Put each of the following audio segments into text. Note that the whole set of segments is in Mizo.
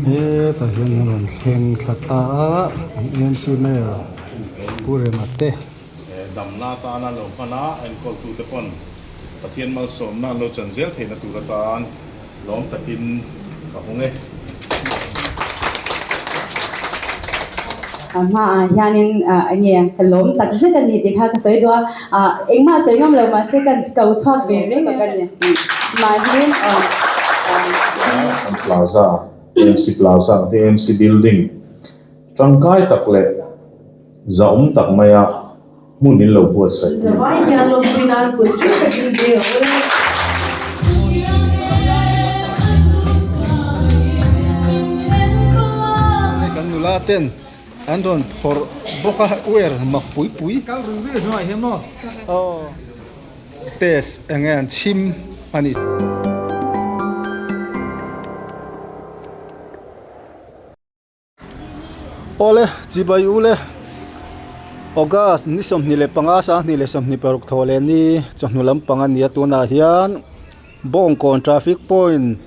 Hetah hian an rawn thleng thla ta a an AMC mayor Pu Rema te. Damna atana lo hman a, enkawltute pawn Pathian malsawmna an lo chan zel theihna tur atan lawm takin ka hung e. A hmaah hianin eng nge ka lawm tak zet a ni tih kha ka sawi duh a, engmah sawi ngam lo mahse ka ko chhuak ve reng tawk a ni. Mahni An plaza, AMC Plaza te AMC building tangkai tak leh zahawm tak maia hmun in lo buatsaih hi. Zavai hian lawmpui nan kut kim takin beng a ul. Kan nula ten an rawn phawrh bawk a uer mak pui pui. Kal rui rui hnuai hian maw? Aw test enge an chhim a ni. Awle chibai ule August ni 25 2026 thaw leh ni chawhnu lampang a ni a tunah hian Bawngkawn traffic point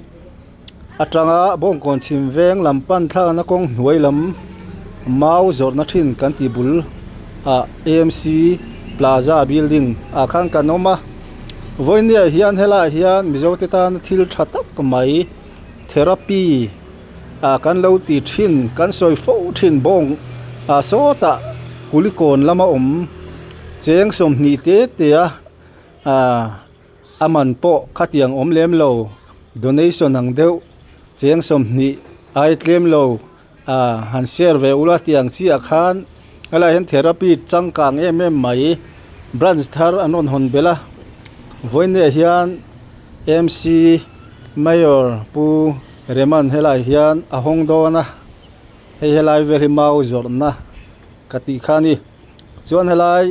atanga Bawngkawn chhim veng lam pan thlakna kawng hnuai lam mau zawrhna thin kan tih bul ah AMC plaza building ah khan kan awm a vawinia hian helaiah hian Mizo te tana thil tha tak mai therapy ah kan lo ti thin kan sawi fo thin bawng ah sawtah kulikawn lama awm cheng 20 te te a ah a man pawh khatiang awm lem lo donation ang deuh cheng 20 ai tlem lo ah han share ve ula tiang chiah khan helaiah hian therapy changkang em em mai branch thar an rawn hawn belh a vawiinah hian M C mayor pu Reman helaiah hian a hawng dawn a hei helai vel hi mau zawrhna ka tih kha a ni chuan helai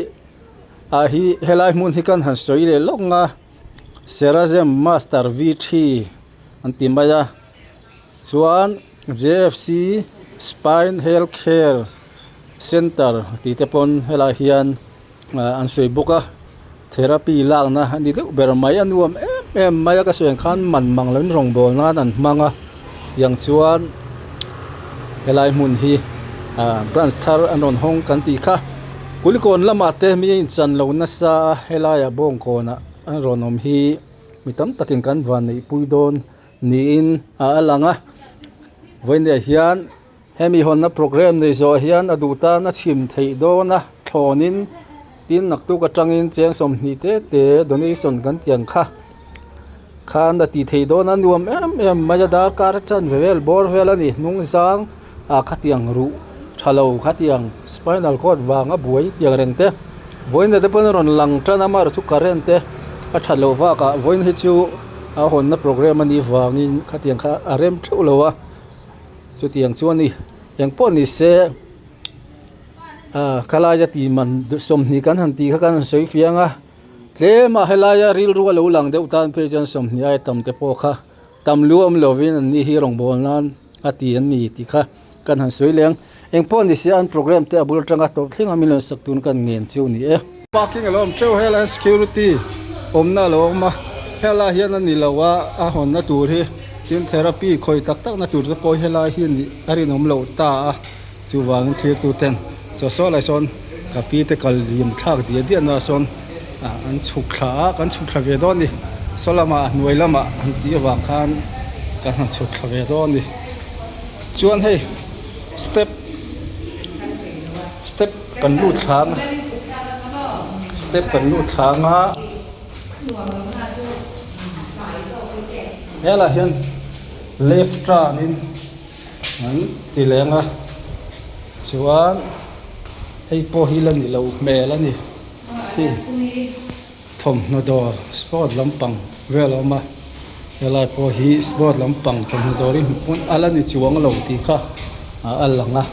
ah hi helai hmun hi kan han sawi leh lawk ang a Serazem master V three an ti mai a chuan J F C spine health care center tih te pawn helaiah hian an sawi bawk a therapy lakna a ni deuh ber mai a nuam em em mai a ka sawi ang khan man mang loin rawngbawl nan an hmang a tiang chuan helai hmun hi ah branch thar an rawn hawng kan tih kha kulikawn lamah te mi a inchan lo nasa a helaiah bawngkawnah an rawn awm hi mi tam takin kan van neih pui dawn niin a lang a vawiinah hian. Hemi hawnna programme nei zawh hian a duh tan a chhim theih dawn a, thlawnin tin naktuk atangin cheng 20 te te donation kan ti ang kha khan a tih theih dawn a nuam em em mai a darkar chan ve vel bawr vel a ni hnung zang ah khatiang ruh tha lo khatiang spinal cord vanga buai tiang reng te vawiin te pawn a rawn lang tan a amaherawhchu current te a that loh bakah vawiin hi chu a hawnna programme a nih vangin khatiang kha a rem theuh lo a. Chutiang chuan ni engpawh ni se ah khalaia tih man 20 kan han tih kha kan han sawi fiang a tlem a helaia rilru a lo lang deuh tan phei chuan 20 aia tam te pawh kha tam lu awm lovin an ni hi rawngbâwl nan a ti an ni tih kha kan han sawi leh ang engpawh ni se an programme te a bul atanga tawp thleng a min rawn sak tun kan ngen chu ni e. Parking a lo awm teuh helai security awmna a lo awm a helai hian a ni lo a a hawnna tur hi. Tin therapy khawi tak tak na tur te pawh helai hi nih a rinawm loh ta a, chuvangin thirtu ten chaw saw lai sawn ka pi te kal lim thlak diah diah na sawn ah an chhuk thla a, kan chhuk thla ve dawn a ni saw lamah a hnuai lamah an tih avang khan kan han chhuk thla ve dawn a ni chuan hei step step kan lut thla ang step kan lut thla ang a. Helaiah hian left turn in an ti leng a chuan hei pawh hi la ni lo hmel a ni khi thawmhnaw dawr sport lampang vel a awm a helai pawh hi sport lampang thawmhnaw dawr hi hmu pawn a la ni chuang lo tih kha a lang a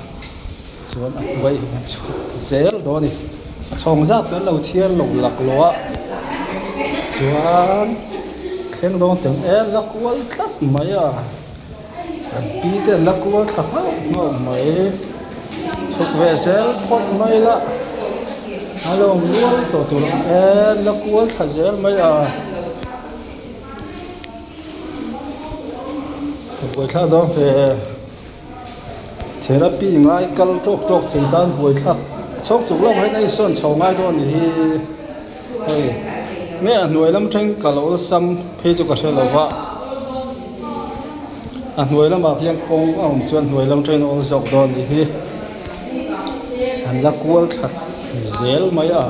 chuan a hnuai hi kan chhuk zel dawn a ni a chhawng zat kan lo chhiar lo laklawh a chuan thleng dawn teng e la kual tlat mai a an pi te an la kual thla nghauh nghauh mai chhuk ve zel phawt mai la a lo awm rual tawh tur ang e la kual thla zel mai a ka buaithlak dawn ve. Therapy ngai kal tawk tawk thei tan buaithlak a chhawk chuk lamah hian a insawn chho ngai dawn a ni hi hei nge a hnuai lam thleng kal awlsam phei chu ka hre lo va a hnuai lamah hian kawng a awm chuan hnuai lam thlengin a awl zawk dawn a ni hi an la kual thla zel mai a.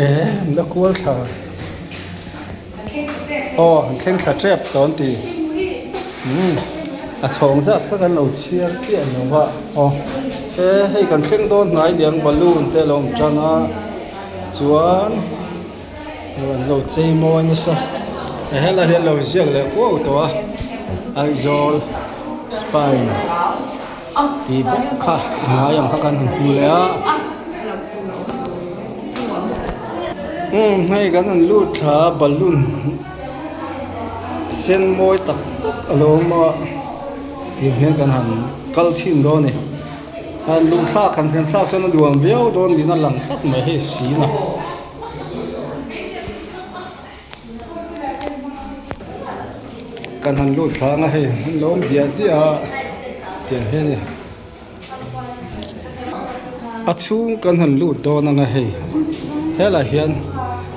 Eh la kual thla aw an thleng thla tep tawh an ti umm a chhawng zat kha kan lo chhiar chiah lo va aw he hei kan thleng dawn hnai liang balloon te a lo awm tan a chuan an lo chei mawi nasa helai hi an lo ziak leh kuau tawh a Aizawl spine. Tih bawk kha a ngai ang kha kan han hmu leh a umm hei kan han lut thla a balloon sen mawi tak tak a lo awm a tih hian kan han kal chhin dawn a ni han luh thlak han thlen thlak chuan a nuam viau dawn niin a lang tlat mai hei sin a. Kan han lut thla ang a hei an lo awm diah diah a tiang hian ni a chhung kan han lut dawn ang a hei helaiah hian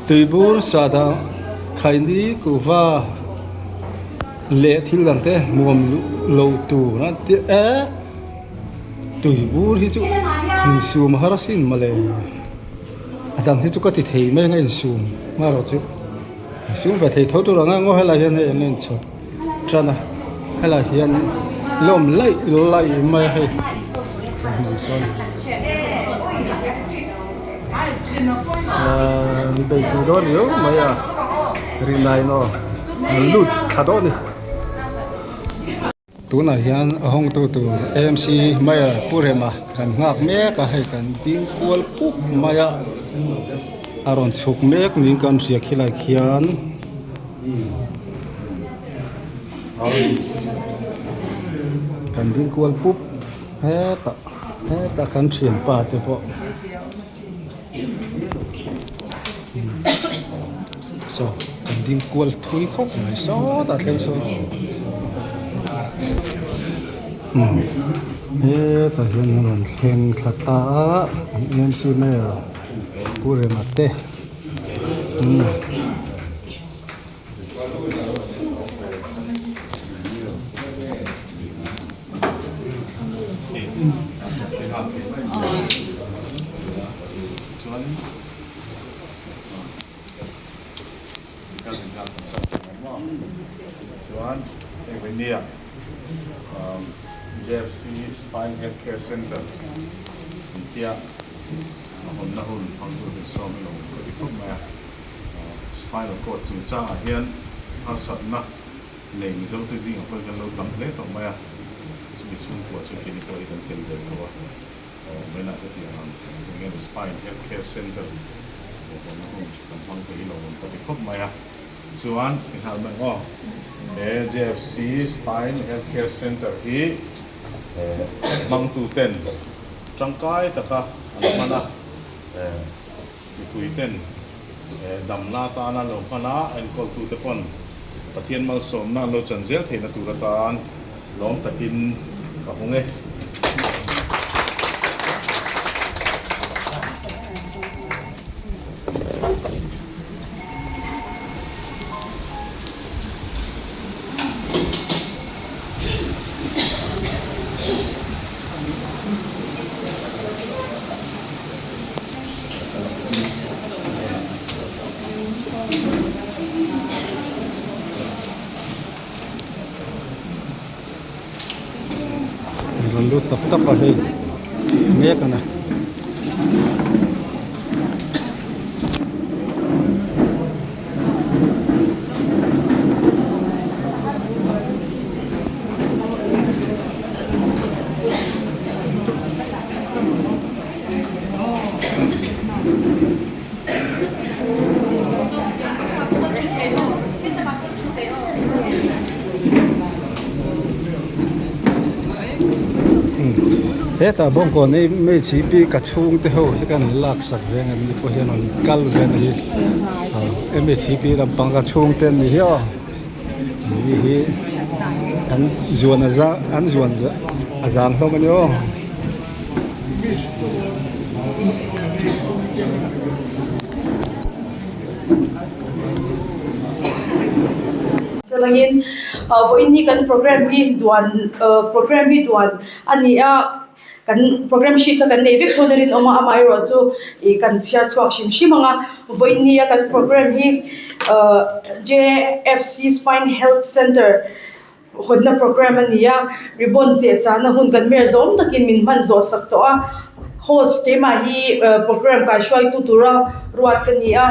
tuibur sahdah khaini kuhva leh thil dang te nuam lo tur a ti e tuibur hi chu insum har asin mawle. A dang hi chu ka ti thei mai anga insum marawh chu insum ve thei tho tur ang a ngaw helai hian hei an inchhawp tan a helai hian lawm laih laih mai a hei hmuh sawn ahh an bei pui dawn riau mai a rinai naw an lut thla dawn a ni. Tunah hian a hawngtu tur AMC Mayor Pu Rema kan nghak mek a hei kan ding kual pup mai a a rawn chhuk mek niin kan hria khilai khian kan ding kual pup hetah hetah kan thianpa te pawh. Saw kan ding kual thui khawp mai sawtah thleng sawn umm hetah hian an rawn thleng thla ta a an AMC mayor Pu Rema te umm. Chuan Engvenia JFC Spine Health Care Center intia a hawnna hun hmang tur hi sawm i lo ka ti khawp mai a. Spinal cord chungchangah hian harsatna nei Mizote zingah pawhin kan lo tam hle tawh mai a, chumi chhungkua chu keini pawh hi kan tel ve tho a. Vawiinah chutiang ang eng nge Spine Health Care Center hawnna hun kan hmang thei hi lo awm ka ti khawp mai a. Chuan i nghal mai ang aw, he JFC Spine Health Care Center hi hmangtuten tangkai taka an hman a, Mipuiten damna atana lo hman a, enkawltute pawn Pathian malsawmna an lo chan zel theihna tur atan lawm takin ka hung e. Rawn lut tawp tawp a hei mek a ni. Hetah bawngkawn hi MHP ka chhungte ho hi kan lak sak ve ang ni pawh hian an kal ve a ni hi MHP lampang ka chhungte an ni hi aw ni hi an zuan a za an zuan a zang hlawm a ni aw. Selangin vawiin hi kan program hi duan program hi duan a ni a kan program sheet kha kan nei vek dawn a rinawm a amaherawhchu ih kan chhiar chhuak hrim hrim ang a vawiin nia kan program hi J_F_C Spine Health Centre Hawnna program a ni a, ribbon cheh chahna hun kan mer zawm takin min hman zawh sak tawh a, host keimah hi program kaihruaitu tura ruat ka ni a,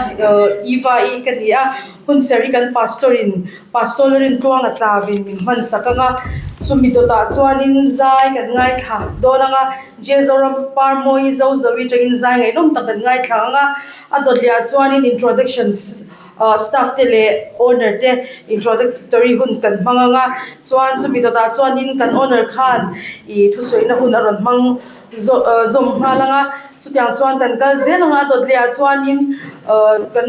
Eva i ka ni a, hun ser hi kan pastor in pastor la rintluang a tlavin min hman sak ang a, chumi dawtah chuanin zai kan ngaithla dawn ang a, Jezoram Parmawi Zozovi tangin zai ngaihnawm tak kan ngaithla ang a, a dawtliah chuanin introductions. Staff te leh owner te introductory hun kan hmang ang a, chuan chumi dawtah chuanin kan owner khan ih thusawina hun a rawn hmang zawm nghal ang a, chutiang chuan kan kal zel ang a, dawt leh ah chuanin kan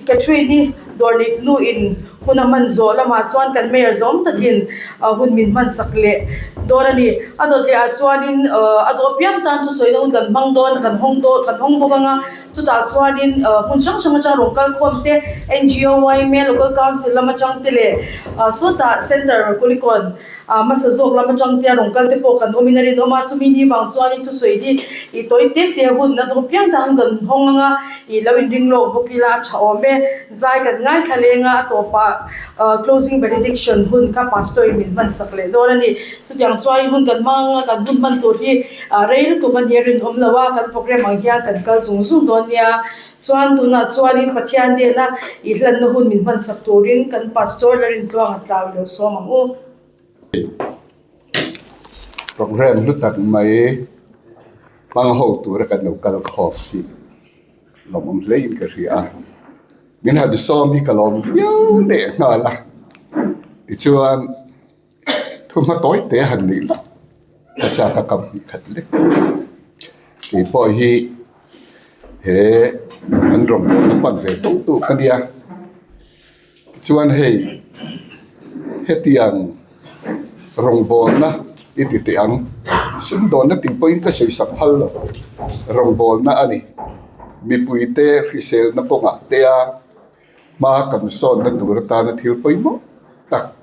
Catherine hi dawr nei tunu in hun a hman zawh lamah chuan kan mayor zawm takin hun min hman sak leh dawn a ni. A dawt leh ah chuanin a dawh piang tan thusawina hun kan hmang dawn kan hawng dawn kan hawng bawk ang a. Chutah chuanin hmun hrang hrang atang rawn kal khawm te, NGO, yma, Local Council lam atang te leh sawtah Centre Kulikawn hmasa zawk lam atang te a rawn kal te pawh kan awmin a rinawm a. Chumi ni vang chuanin thusawi hi ih tawi te te hun a dawh piang ta ang kan hawng ang a, ih lo inring lawk bawk ila a tha awm e. Zai kan ngaithla leng a, a tawpah closing benediction hun kha Pastor in min hman sak leh dawn a ni. Chutiang chuan hun kan hmang anga kan hun hman tur hi rei lutuk a nia rinawm lo a, kan program ang hian kan kal zung zung dawn nia. Chuan tunah chuanin Pathian nena i hlanna hun min hman sak turin kan Pastor Lalrintluanga tlau i lo sawm ang u. Program hlu tak mai hmang ho tura kan lo kal khawp hi lawmawm hlein ka hria a, min han sawm hi ka lawm viau leh nghal a, tichuan. Thu hma tawi te han nih loh ka chak a kam hnih khat lek. Kei pawh hi he an rawngbawlna pan ve tawh tawh ka nia. Tichuan hei hetiang rawngbawlna i ti teh ang. Sumdawnna tih pawhin ka sawi sak phal lo. Rawngbawlna a ni. Mipuite hriselna kawngah te a hma kan sawnna tur atana thil pawimawh tak.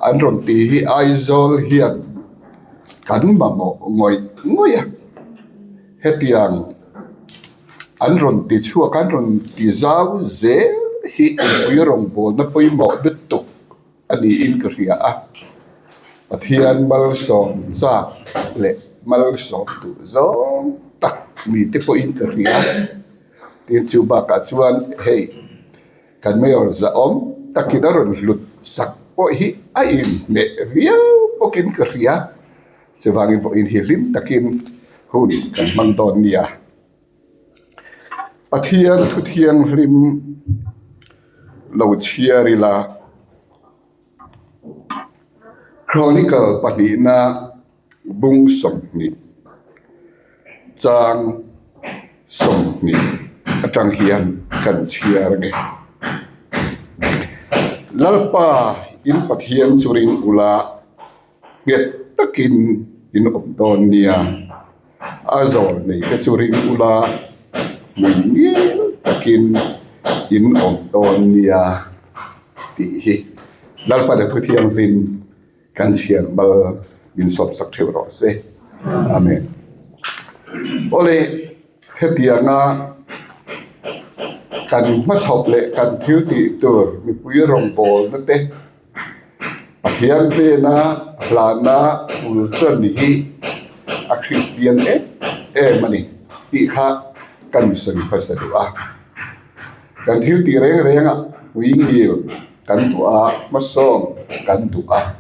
An rawn ti hi Aizawl hian kan mamawh ngawih ngawih a, hetiang an rawn ti chhuak an rawn ti zau zel hi mipui rawngbawlna pawimawh lutuk a niin ka hria a, Pathian malsawm zat leh malsawm duh zawng tak mite pawhin ka hria a, tin chu bakah chuan hei. Kan mayor zahawm takin a rawn hlut sak pawh hi a inhmeh viau bawkin ka hria. Chuvangin pawhin hi hlim takin hun kan hmang dawn nia. Pathian thu thianghlim lo chhiar ila Chronicle pahnihna bung 20 chang 20 atang hian kan chhiar nge. Lalpa in Pathian chu ring ula nghet takin in awm dawn nia. A zawl nei te chu ring ula hmui ngil takin in awm dawn nia tih hi Lalpa le Thuthianghlim Kan chhiar mal min sawp sak theuh rawh se. Amen. Awle, hetianga kan hmachhawp leh kan thil tih tur mipui rawngbawlna te Pathian hnena hlana bul ṭan hi a Kristian em em a ni tih kha kan sawi hmasa duh a. Kan thil tih reng rengah pui ngil kan duh a, hmasawm kan duh a.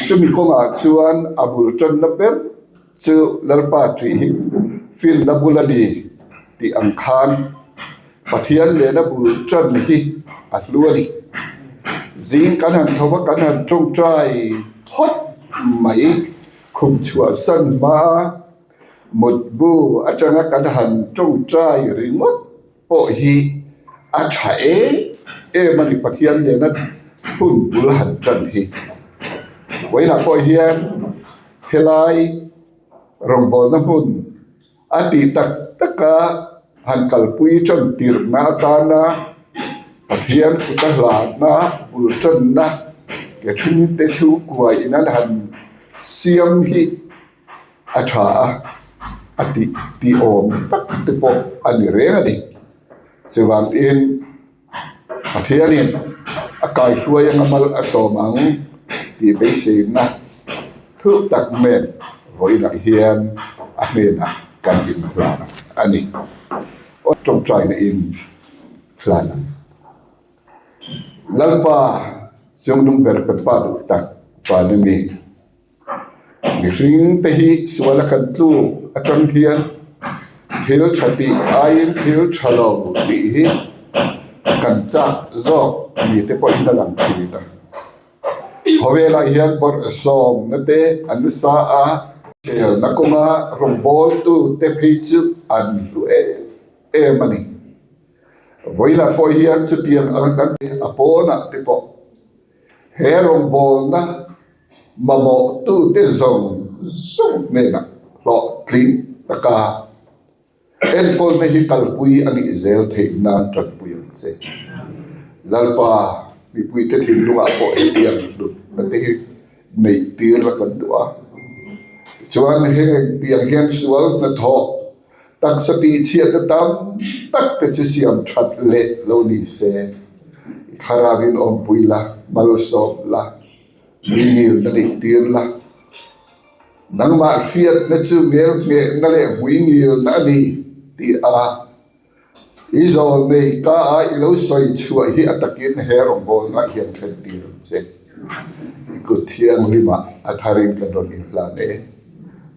Chumi kawngah chuan a bul tanna ber chu Lalpa tih hi finna bul a ni tih ang khan Pathian nena bul tan hi a hlu a ni. Zing kan han tho va, kan han tawngtai phawt mai. Khum chhuahsan hma mutbu atanga kan han tawngtai ringawt pawh hi a tha em em a ni Pathian nena hun bul han tan hi. Vawiinah pawh hian helai rawngbawlna hmun a tih tak taka han kalpui tan tirhna atana Pathian kut a hlanna bul tanna ke thingte chhungkua in an han siam hi a tha a, a tih tih awm tak te pawh a ni reng a ni. Chuvangin Pathianin a kaihruai anga mal a sawm ang tih beiseina thuk tak nen vawiinah hian a hnenah kan inhlan a ni. Aw tawngtaina in hlan ang. Lalpa Chungnung ber kan Pa duh tak van a ni. Mihring te hi sual a kan tluk atang hian thil tha tih aiin thil tha lo tih hi kan chak zawk ni te pawhin a lang thin a. Khawvelah hian bawrhsawmna te an sa a, selna kawnga rawngbawltu te phei chu an hlu em em a ni. Vawilah pawh hian chutiang ang kan a pawnah te pawh he rawngbawlna Mamawhtute zawng zawng hnenah hlawhtling taka enkawlna hi kalpui a nih zel theih nan tanpui ang che. Lalpa, mipuite thinlungah pawh hetiang hlutna te hi neih tir la kan duh a. Tichuan, heng tiang hian sual hnathawh taksa tihchhiatna tam tak te chu siam that leh lo ni se, i thlarauin awmpui la, malsawm la. Mihngil na neih tir la. Nangmah hriatna chu ngelnghehna leh hmuingilna a ni tih a i zawl nei ka a i lo sawi chhuah hi a takin he rawngbawlna hian thlen tir ang che. I kut thianghlimah a tharin kan rawn inhlan e.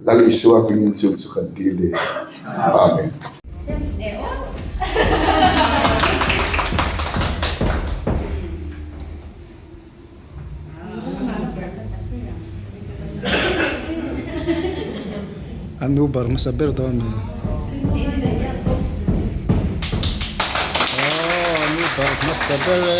Lal Isua hmingin chu chu kan ti le. Amen. A nu bar hmasa ber dawn a ni. Aww a nu bar hmasa ber e.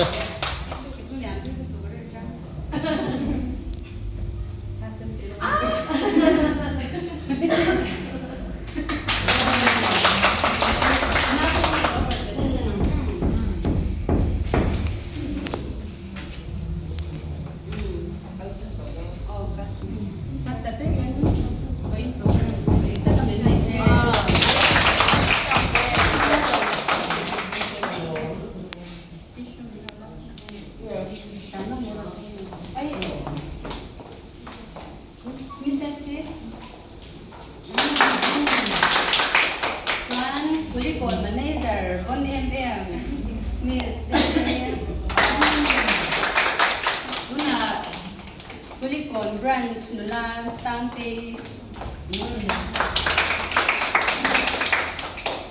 Kulikawn Branch nula Sangtei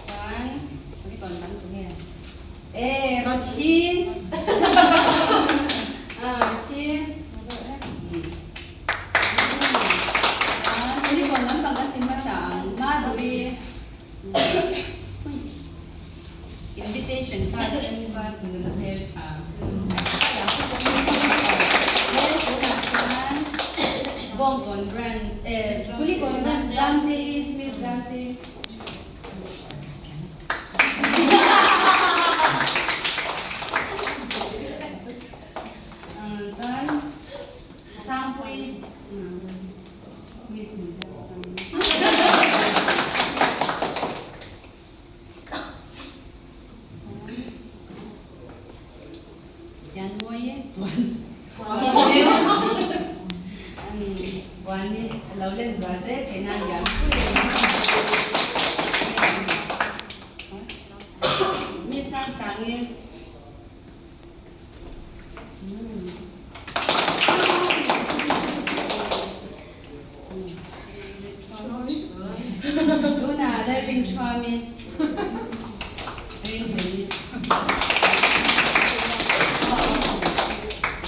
chuan Kulikawn dang chu nge e Rothi Rothi chuan Kulikawn lampang kan ti hmasa ang Madhavi Invitation card sen var nula hmel tha he tunah chuan Bawngkawn branch eh Kulikawn branch Zamtei Miss Zamtei. Chuan Sangpui Miss Mizoram. Tunah Lalrin Thuami Rinhlui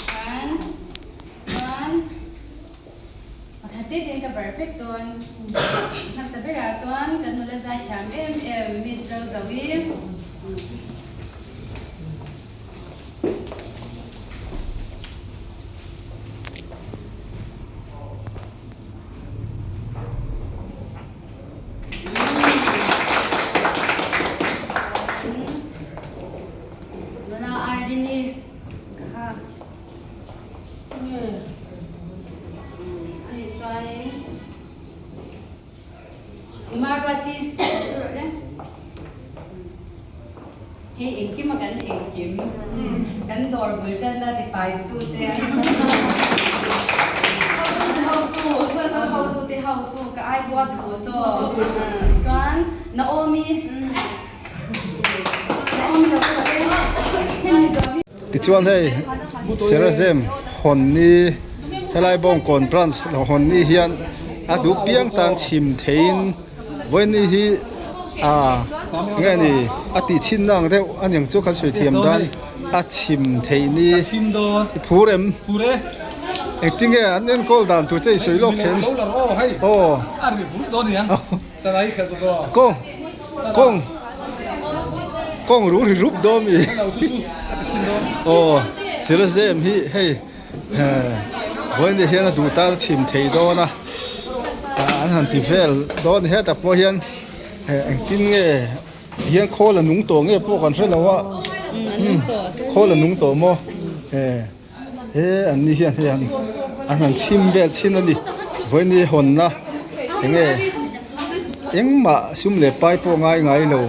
Chuan chuan pakhat te te ka bar dawn. Hmasa berah chuan kan nula zaithiam em em Miss Zozoii. Nula Ardini ka ha. Ani chuanin Umarwati Hei engkim a kan engkim kan dawr bul tanna tifai tu te hotu hotu te hotu ka ai bua thu zawk chuan Naomi Naomi lo te Tichuan hei Serazem hawnni helai Bawngkawn branch lo hawnni hian a duh piang tan chhim theiin vawiini hi ah nge ni a tih chhin na ang deuh a niang chu kan sawi thiam dan a chhim theih ni i phur em engtin nge an enkawl dan tur che i sawi lawk thei aw kawng kawng kawng ru ri rup dawn mi aw Serazem hi hei. Vawiin hian a duh tan a chhim thei dawn a an han ti vel dawn hetah pawh hian engtin nge hian khawl a nung tawh nge pawh kan hre lo a khawl a nung tawh maw he an ni hian hei an han chhim vel chhin a ni vawiin hi hawnna enge engmah sum leh pai pawh ngai ngai lo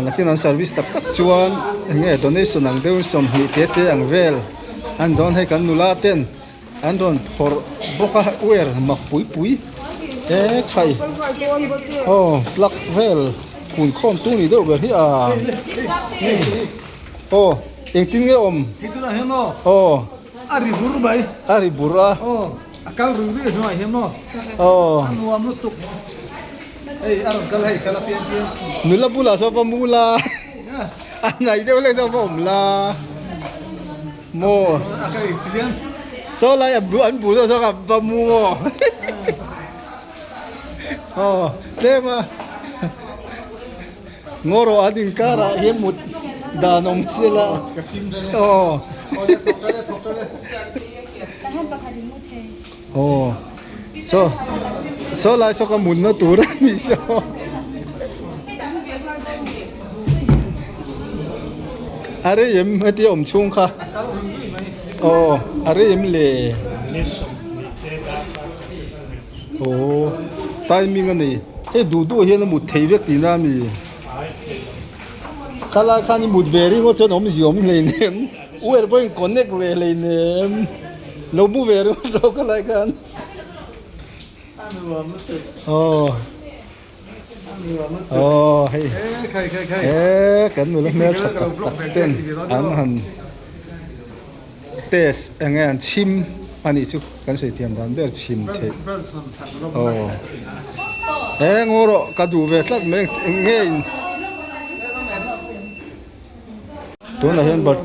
nakin an service tak tak chuan enge donation ang deuhin 20 te te ang vel. An dawn hei kan nula ten an rawn phawrh bawk a uer mak pui pui e khai aw plug vel kun khawm tu ni deuh ber hi a aw engtin nge awm aw a ri bur mai a ri bur a aw a kal rui rui hnuai hian maw aw a nuam lutuk hei a rawn kal hei kal a pian pian nula bulah sawn va mu la. A hnaih deuh hlek chuan va awm la maw saw lai an bul deuh zawk a va mu maw aw tlem a ngaw rawh an inkarah hian mut dan awm se la aw aw saw saw lai saw ka mutna tur a nih saw. A rei em heti awm chhung kha aw a rei em le aw timing a nei hei duh duh hian a mut thei vek tihna a mi khalai khan i mut ve ringawt chuan awmzia awm hleinem uer pawhin connect ve hleinem lo mu ve ringawt rawh khalai khan aw. Aw hei he kan nula hmel tha tak tak ten an han test eng nge an chhim a nih chu kan sawi thiam dan ber chhim theih aw he ngaw rawh ka duh ve tlat mai eng nge in tunah hian bat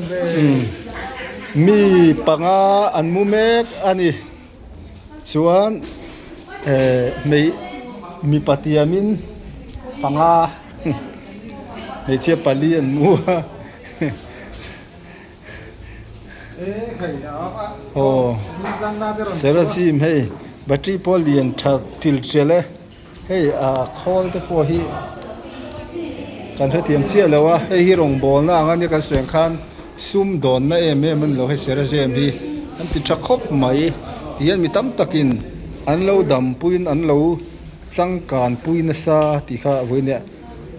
mi panga an mu mek a ni. Chuan eh hmei mipa tiamin panga hmeichhia pali an mu a aw serachim hei battery pawh lian tha til tel e hei a khawl te pawh hi kan hrethiam chiah lo a hei hi rawngbawlna ang a nia kan sawi ang khan. Sum dawnna em em a ni lo hei Serazem hi an ti tha khawp mai ti hian mi tam takin an lo dampuiin an lo changkanpui nasa tih kha vawiin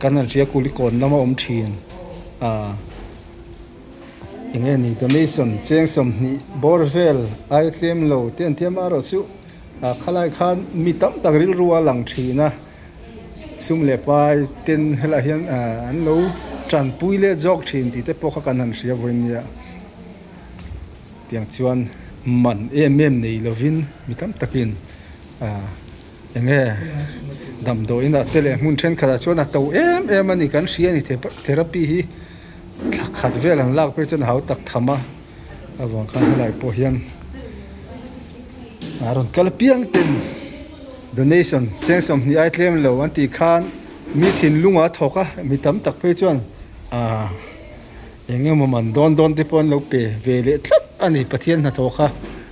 kan han hria kulikawn lama awm thin ah eng nge ni donation cheng 20 bawr vel aia tlem lo te an ti a amaherawh chu ah khalai khan mi tam tak rilru a lang thin a. Sum leh pai ten helaiah hian an lo tanpui leh zawk thin tih te pawh kha kan han hria vawiin nia tiang chuan man em em nei lovin mi tam takin ah eng nge damdawi inah te leh hmun thenkhatah chuan a to em em a ni kan hria a ni therapy hi thla khat vel an lak phei chuan a hau tak tham a avang khan helai pawh hian a rawn kal apiang ten. Donation cheng 20 ai tlem lo an tih khan mi thinlung a thawk a, mi tam tak phei chuan ah eng emaw man dawn dawn te pawh an lo pe ve leh tlat a ni. Pathian hnathawh kha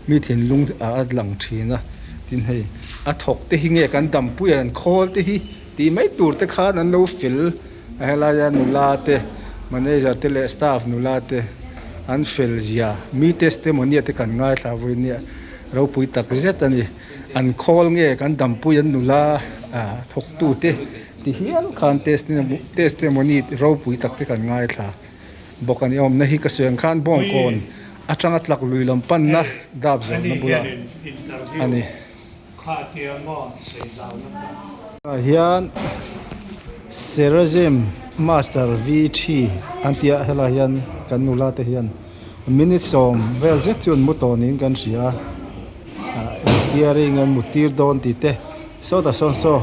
mi thinlung ah a lang thin a, tin hei a thawk te hi nge kan dampui an khawl te hi tih mai tur te khan an lo fel a helaia nula te manager te leh staff nula te an fel zia mi testimony te kan ngaithla vawi nia ropui tak zet a ni. An khawl nge kan dampui an nula ah thawktu te ti hial khan testimony ropui tak te kan ngaithla bawk a ni. Awmna hi ka sawi ang khan Bawngkawn atanga tlak lui lam panna dap zawhna bulah a ni. Ah hian Serazem Master V3 an tih a helai hian kan nula te hian minute 10 vel zet chu an mu tawh niin kan hria a. Steering an muttir dawn tih te sawtah sawn saw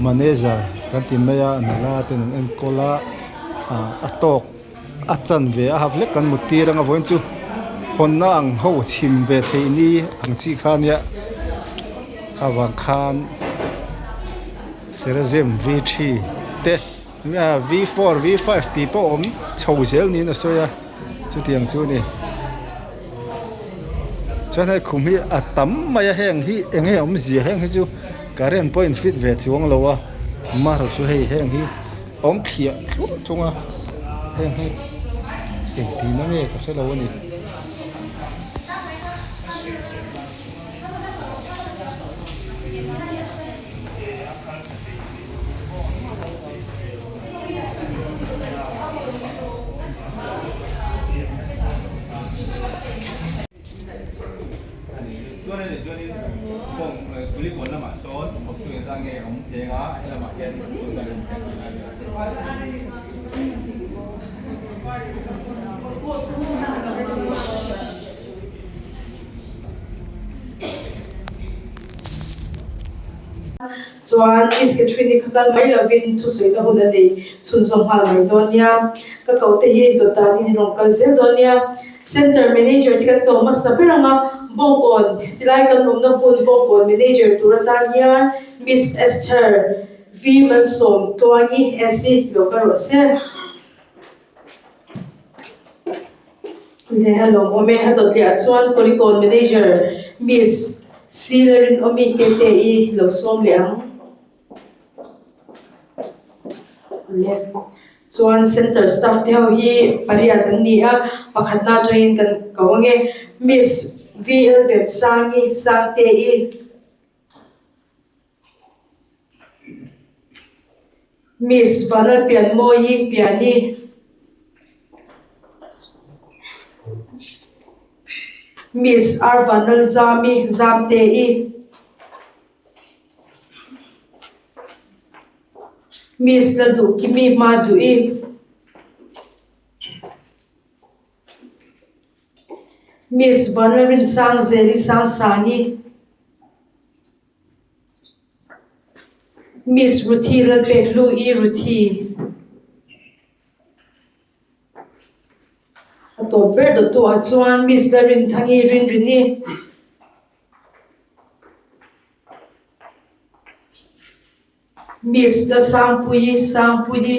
manager kan ti mai a nula ten an enkawl a ah a tawk a chanve a ha hlek kan muttir anga vawiin chu hawnna ang ho chhim ve theih ni ang chi kha ania avang khan Serazem V three te V four V five tih pawh a awm chho zel niin a sawi a. Chutiang chu a ni. Chuan hei khum hi a tam mai a heng hi eng nge awmzia heng hi chu current pawh a in fit ve chuang lo a amaherawh chu hei heng hi awm thliah thluah thung a heng hi engtin a nge ka hre lo a ni. Chuan Miss Catherine-i kha kal mai lovin thusawi na hun a nei chhunzawm nghal mai dawn nia. Ka ko te hi dawt danin in rawn kal zel dawn nia. Centre Manager te kan ko hmasa ber ang a, Bawngkawn tilai kan awmna hmun Bawngkawn Manager tur atan hian Miss Esther V Malsawm Tluangi SC lo kal rawh se. Leh a lawmawm e. A dawt leh ah chuan Polygon Manager Miss Silarin Awmi Tete-i lo sawm leh ang. Leh chuan Center staff te ho hi pariat an ni a, pakhatna atangin kan ko ange. Miss VL Vensangi Sangte-i. Miss Vanlalpianmawi Piani. Miss R Vanlalzami Zamte-i. Miss Lalduhkimi Hmaduhi. Miss Vanlalrinsangzeli Sangsangi. Miss Ruthi Lalpeklu-i Ruthi. A tawp ber dawttu ah chuan Miss Lalrinthangi Rinrini. Miss Lalsangpuii Sangpuii.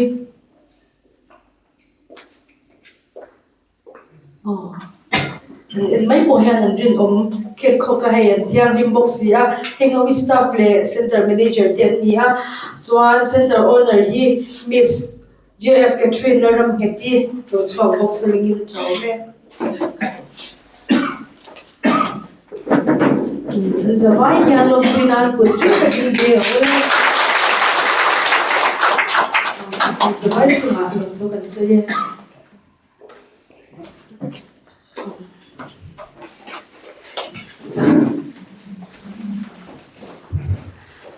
En mai pawh hian an rinawm khek khawk a hei an thianghlim bawk si a heng ho hi staff leh center manager te an ni a chuan center owner hi miss J F Catherine Lalramngheti lo chhuak bawk se lengin a tha awm e. Zavai hian lawmpui nan kut reng takin ve a awl a zavai chungah lawmthu kan sawi e.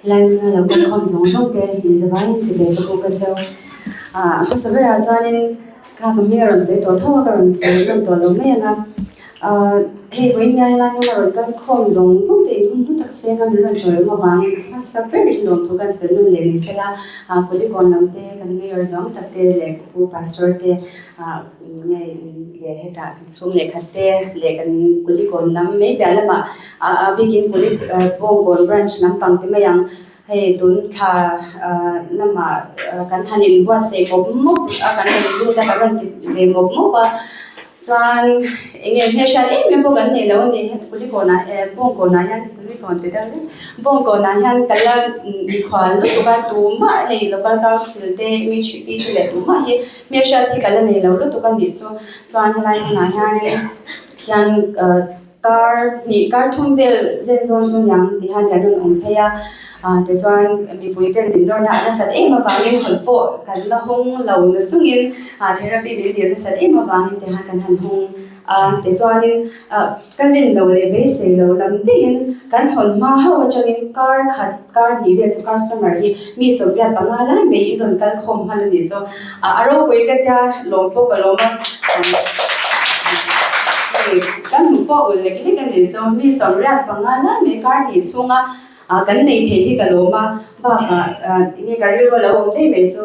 Laimuna lo kalkhawm zawng zawng te inzavaiin chi ve ka bawk a cheu. Ah a hmasa berah chuanin kha ka hming a rawn sawi tawh tho a ka rawn sawi nawn tawh lo mai ang a. Hei vawiin nia helai hmuna rawn kal khawm zawng zawng te in hun hlu tak senga min rawn chawi awm avangin hmasa ber in lawmthu kan sawi nawn leh ni sela Kulikawn lam te kan mayor zawng tak te leh ka pu pastor te nge leh hetah kan chhung leh khat te leh kan Kulikawn lam mai piah lamah a bikin Bawngkawn branch lampang te mai ang. Hei tun thla lamah kan han inbuatsaih mawp mawp a, kan rawn lut a, kan rawn ti ve mawp mawp a. Chuan eng nge hmelhriat em em pawh kan nei lo a ni. Kulikawnah eh Bawngkawnah hian Kulikawn ti deuh reng Bawngkawnah hian ka la mikhual lutuk a, tumah hei local council te MHP te leh tumah hi hmelhriat hi ka la nei lo lutuk a nih chu. Chuan helai hmunah hianin hian Kar hnih kar thum vel zen zawn chu niang ti hian kan rawn awm phei a, tichuan mipui ten min dawrna a nasat em avangin hawn pawh kan la hawng lo na chungin therapy min dil nasat em avangin ti hian kan han hawng a, tichuanin ka rin lo leh beisei lo lam deuhin kan hawn hma ho atangin kar khat kar hnih vel chu customer hi mi 85 lai mai in rawn kal khawm hman a nih chu a ropui ka tia lawm pawh ka lawm a hei kan hmuh pawh ulh lek lek a nih chu mi 85 lai mai kar hnih chhunga kan nei thei hi ka lawm a bakah enge ka rilru a lo awm daih mai chu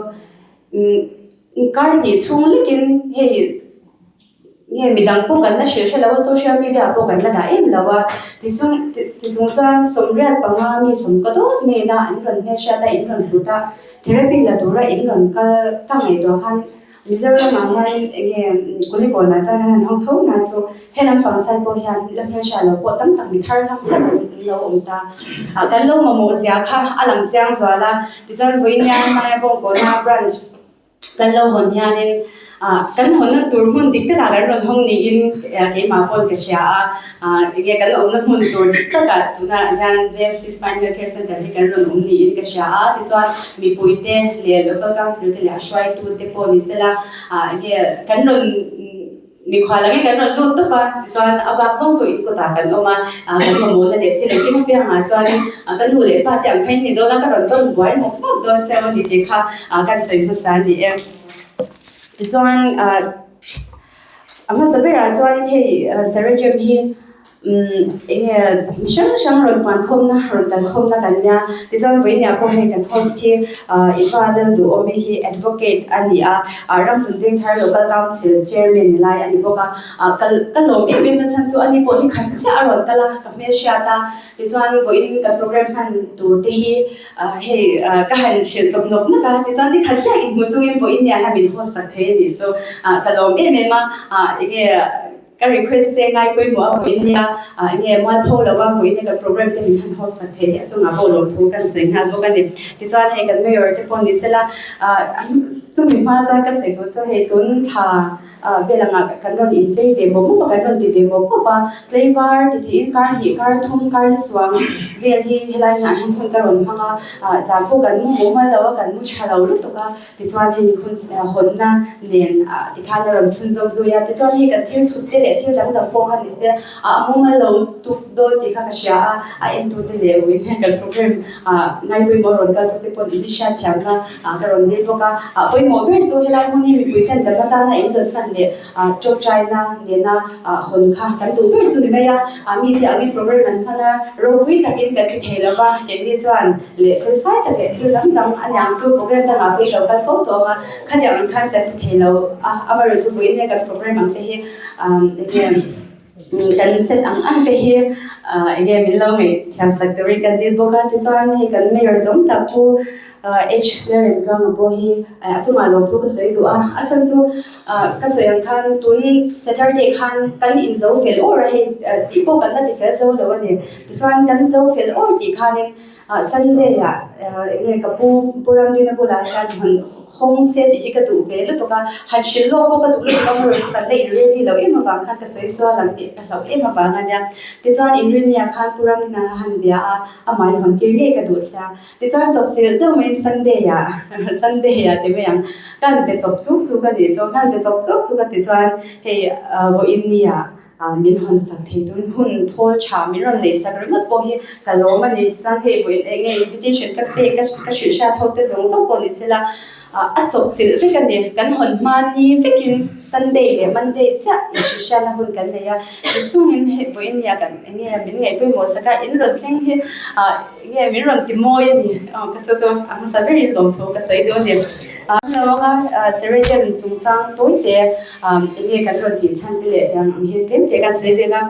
kar hnih chhung lekin hei. Nge midang pawh kan la hrilh hre lo a, social media ah pawh kan la dah em lo a, tichung tichung chuan 85 mi sawm ka dawt main a an rawn hmelhriat a, in rawn hlut a, therapy la tura in rawn kal ka ngaihtuah khan Mizoram ah hian eng nge Kulikawn ah chuan an han hawng tho na chu helam pang side pawh hian la hmelhriat lo pawh tam tak mi thar hlak hlak an lo awm ta a, kan lo mamawh zia kha a lang chiang zual a, tichuan vawiin hian hmaia Bawngkawna branch Kan lo hawn hianin kan hawnna tur hmun dik takah kan rawn hawng niin keimah pawn ka hria a, enge kan awmna hmun tur dik takah tunah hian JFC Spinal Care Center hi kan rawn awm niin ka hria a, tichuan mipuite leh Local Council te leh a hruaitute pawh ni sela enge kan rawn Mikhual angin kan rawn lut tawp a, tichuan a bak zawng chu in kutah kan awm a, kan mamawhna leh thil engkim apiangah chuan ka nu leh pa te ang kha in ni dawn a, ka rawn tawn buai mawp mawp dawn che a ni tih kha kan sawi hmasa a ni e. Tichuan a hmasa berah chuan hei Sarajam hi Umm enge mi hrang hrang rawn fuan khawmna rawn kal khawmna kan nia tichuan vawinia pawh hei kan host hi ah Iva Lalduhawmi hi advocate a ni a ah Ramhlun Vengthar Local Council Chairman ni lai a ni bawk a ah ka ka lawm em em na chhan chu ani pawh ni khat chiah a rawn kal a ka hmelhriat a tichuan vawiin kan program hman tur te hi ah hei ah ka han hrilh chawp nawk nawk a tichuan ni khat chiah inhmu chungin vawiin nia hian min host sak thei a nih chu ah ka lawm em em a ah enge Ka request te ngai pawimawh a vawiin nia, enge mualpho lo a vawiin nia kan program te min han host sak thei hi a chungah pawh lawmthu kan sawi nghal bawk a ni. Tichuan hei kan mayor te pawh ni sela, chumi hma chuan ka sawi tur chu hei tun thla vel angah kan rawn inchei ve mawp mawp a, kan rawn ti ve mawp mawp a, tleivar ti tiin kar hnih kar thum kar ni chuang vel hi helai hnah hian hun ka rawn hmang a, zan pawh kan mu mumal lo a, kan mu tha lo lutuk a. Tichuan hei hun hawnna nen tikhan a rawn chhunzawm zui a, tichuan hei kan thil chhut te leh thil dang dang pawh kha ni se a mumal lo tuk dawn tih kha ka hria a, a entute leh uin hian kan program ngaipawimawh rawn kal tute pawh in hriatthiamna ka rawn nei bawk a, a pawimawh ber chu helai hmun hi mipui ten dam atana in rawn hman leh tawngtaina nena hawn kha kan duh ber chu ni mai a, mite angin program an hman a, ropui takin kan ti thei lo va, keini chuan leh fel fai tak leh thil dang dang a niang chu program dangah pawhin lo kal fo tawh ang a, khatiang ang khan kan ti thei lo a, amaherawhchu chu vawiin nge kan program ang te hi enge kan set ang ang te hi enge min lo ngaihthiam sak turin kan dil bawk a, tichuan hei kan mayor zawng tak pu H Lalremtluanga pawh hi a chungah lawmthu ka sawi duh a, a chhan chu ka sawi ang khan tun Saturday khan kan inzo fel awr a hei tih pawh kan la ti fel zo lo a ni, tichuan kan zo fel awr tih khanin Sunday ah enge ka pu Pu Ramdina bulah hian han hawng se tih hi ka duh ve lutuk a, han hrilh lawk pawh ka duh lutuk a hmawrh chu kan la in ready loh em avang khan ka sawi sual ang tih ka hlauh em avang a nia. Tichuan inrinniah khan Pu Ramdina han bia a, amah hi hawn tir ngei ka duh sia. Tichuan chawp chilh deuh maiin Sunday ah Sunday ah ti mai ang, ka han be chawp chuk chuk a nih chu, ka han be chawp chuk chuk a tichuan hei vawiin ni ah Min hawn sak thei tun hun thawl tha min rawn neih sak ringawt pawh hi ka lawm a ni. Chuan hei vawiin eng nge invitation ka pek ka hrilh hriat ho te zawng zawng pawh ni sela. a chawp chilh vek a ni kan hawn hma ni vekin Sunday leh Monday chiah inhrilhhriatna hun kan nei a tichungin hei vawiin nia kan eng nge min ngaih pawimawh sak a in rawn thleng hi ah eng nge min rawn ti mawi a ni aw ka chu chu a hmasa berin lawmthu ka sawi dawn a ni ah lo anga Seredium chungchang tawi te ah eng nge kan rawn tih chhan te leh tiang ang hi tlem te kan sawi vel a.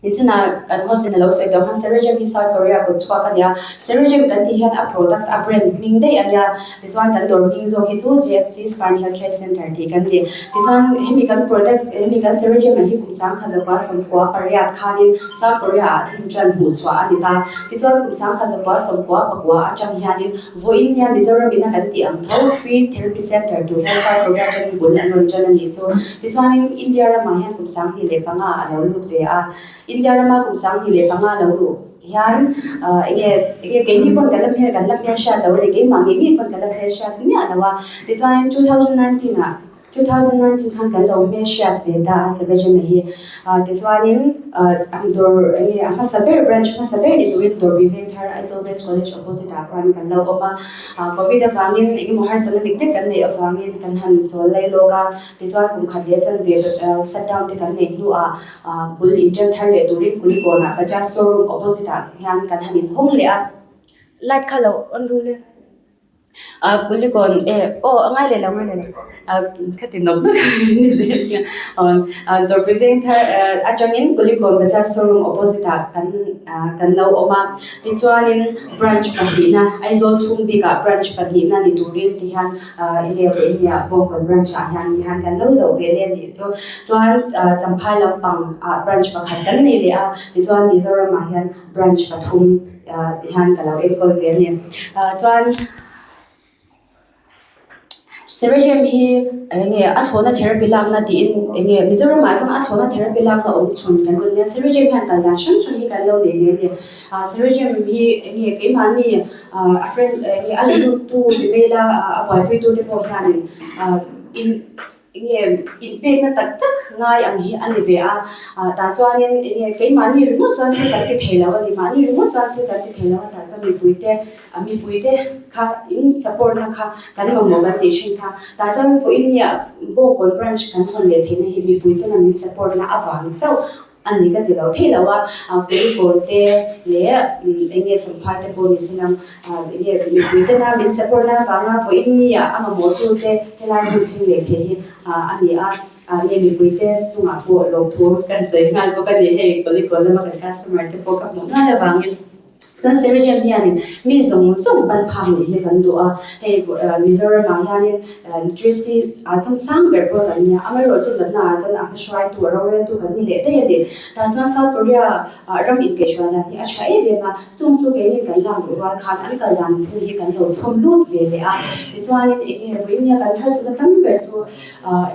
Nichina kan host in a lo sawi tawh khan Ceragem hi South Korea kut chhuak a nia. Ceragem kan tih hian a products a brand hming daih a nia. Tichuan kan dawr hming zawk hi chu GFC Spine Healthcare Center tih kan ni. Tichuan hemi kan products hemi kan Ceragem ah hi kum sangkhat zakua sawmkua pariat khanin South Korea ah din tan hmuh chhuah a ni ta. Tichuan kum sangkhat zakua sawmkua pakua atang hianin vawiin nia Mizoram ina kan tih ang tho Free Therapy Center tur hian South Korea atangin bul an rawn tan a nih chu. Tichuanin India ramah hian kum 2005 a lo lut ve a, India rama kum 2005 lo luh hian enge enge keini pawn kan la hmel kan la hmelhriat lo a ni, keimah ngei ngei pawn kan la hmelhriat miah lo a. Tichuanin 2019 ah 2019 khan kan lo hmelhriat ve ta a Savage-a hi. Tichuanin dawr enge a hmasa ber branch hmasa ber ni turin Dawrbi Vengthar Aizawl West College opposite ah khuan kan lo awm a. Covid avangin engemaw harsatna dik vek kan neih avangin kan han chawl lai lawk a. Tichuan kum khat leh chanve shutdown te kan neih hnuah bul inṭan thar leh turin Kulikawnah Bajaj showroom opposite ah hian kan han inhawng leh a. Light kha lo on rul e. Kulikawn e aw a ngai leh lo ngai leh lo ka ti nawk nawk ni zel hian Dawrpui veng thar atangin Kulikawn Bajaj showroom opposite ah kan kan lo awm a. Tichuanin branch pahnihna Aizawl chhung bikah branch pahnihna ni turin ti hian Enge India Bawngkawn branch ah hian ti hian kan lo zoh ve leh a nih chu. Chuan Champhai lampang ah branch pakhat kan nei leh a, tichuan Mizoram ah hian branch pathum ti hian ka lo enkawl ve a ni. Chuan Serahim hi enge a thlawhna therapy lakna tiin enge Mizoram ah chuan a thlawhna therapy lakna awm chhun kan rawn nia. Serahim hian kal dan hrang hrang hi kan lo nei ve a ni. Serahim hi enge keimahni a friend enge a la luttu ti mai ila a buaipuitu te pawh hianin in enge inpekna tak tak ngai ang hi a ni ve a tah chuanin enge keimahni ringawt chuan thil kan ti thei lo a ni mahni ringawt chuan thil kan ti thei lo a tah chuan mipuite a mipuite kha in support na kha kan mamawh kan tih thin kha tah chuan vawiin nia Bawngkawn branch kan hawn leh theihna hi mipuite na min support na avang chauh A ni ka ti lo thei lo a, Kulikawn te leh eng nge Champhai te pawh ni se lam eng nge mipui tena min support na avanga vawiin mi ah a mamawh tu te helai hmun thleng leh thei hi a ni a, nge mipui te chungah pawh lawmthu kan sawi nghal bawk a ni hei Kulikawn lama kan customer te pawh ka hmuh nghal avangin. Chuan Serigem hianin mi zawng zawng ban phak nih hi kan duh a, hei Mizoramah hianin literacy ah chuan sang ber pawh kan nia, amaherawhchu natna ah chuan a hmahruaitu a roreltu kan ni leh daih a ni. Tah chuan South Korea ram inkaihhruai dan hi a tha em em a, chung chu keini kan lak luh rual khan an kal dan phung hi kan lo chhawm lut ve leh a, tichuanin eng nge vawiin nia kan harsatna tam ber chu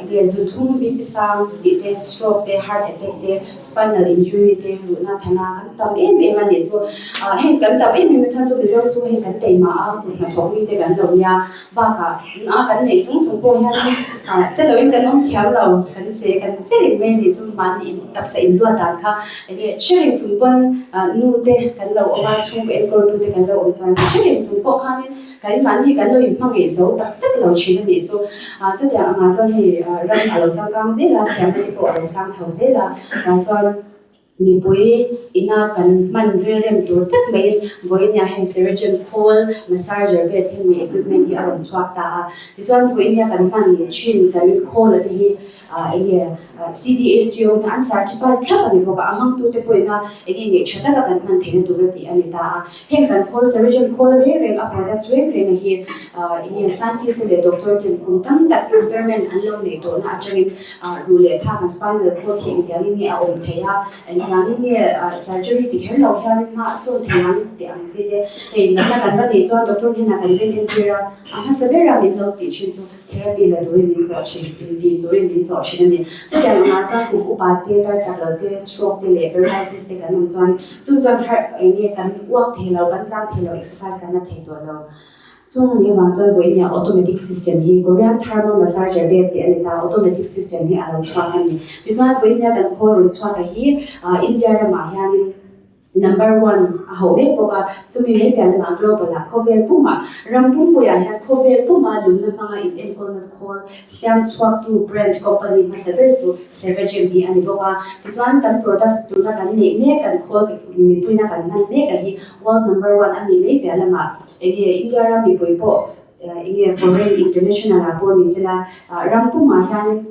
eng nge zunthlum BP sang tih te, stroke te, heart attack te, spinal injury te luhna thana kan tam em em a nih chu. Heng kan tam em em a chhan chu Mizo chu hei kan teimah a kut hnathawk mi te kan lo nia bakah a kan neih chung chung pawh hian che loin kan awm thiam lo kan che kan che reng mai a nih chu mahni in taksa in duat dan kha enge hre reng chung pawn nu te kan lo awm a chhungkaw enkawl tu te kan lo awm chuan hre reng chung pawh khanin kan mahni hi kan lo inhmangaih zo tak tak lo thin a nih chu. Chutiang angah chuan hei ram a lo changkang zel a thiamna te pawh a lo sang chho zel a tah chuan Mipui ina kan hman rilrem tur tak maiin vawiinia heng Serigem khawl, massager bed heng mi equipment hi a rawn chhuak ta a. Tichuan vawiinia kan hman thin kan khawl te hi enge CDACO hna an certified thlap a ni bawk a, a hmangtute pawhina enge ngeih tha taka kan hman theihna tur a tih a ni ta a. Heng kan khawl Serigem khawl reng reng a products reng reng a hi enge scientist te leh doctor ten kum tam tak experiment an lo neih tawhna atangin Ruh leh thak an spinal cord hi engtiangin nge a awm theih a, engtiangin nge surgery ti kher lo hianin hma a sawn thei ang tih ang chi te. Hei natna kan va neih chuan doctor hnenah kan rin entir a, a hmasa bera min lo tih thin chu therapy la turin min chawh thin, inti turin min chawh thin a ni. Chutiang angah chuan kum upa te, tar chak lo te, stroke te leh paralysis te kan awm chuan chung chuan harh eng nge kan uak thei lo, kan tlang thei lo, exercise kan la thei tawh lo. Chung ni vang chuan vawiin automatic system hi Korean thermal massager bed tih a ni ta, automatic system hi a lo chhuak a ni. Tichuan vawiin kan khawl rawn chhuak a hi India ramah hianin. Number one a hauh mek bawk a, chumi mai piah lamah global ah khawvel pumah ram pumpuiah hian khawvel puma lumna hmanga in enkawlna khawl siam chhuaktu brand company hmasa ber chu Ceragem hi a ni bawk a. Tichuan kan products tuna kan neih mek kan khawl mipuina kan hman mek a hi world number one a nih mai piah lamah enge India ram mipui pawh enge foreign international ah pawh ni sela ram pumah hianin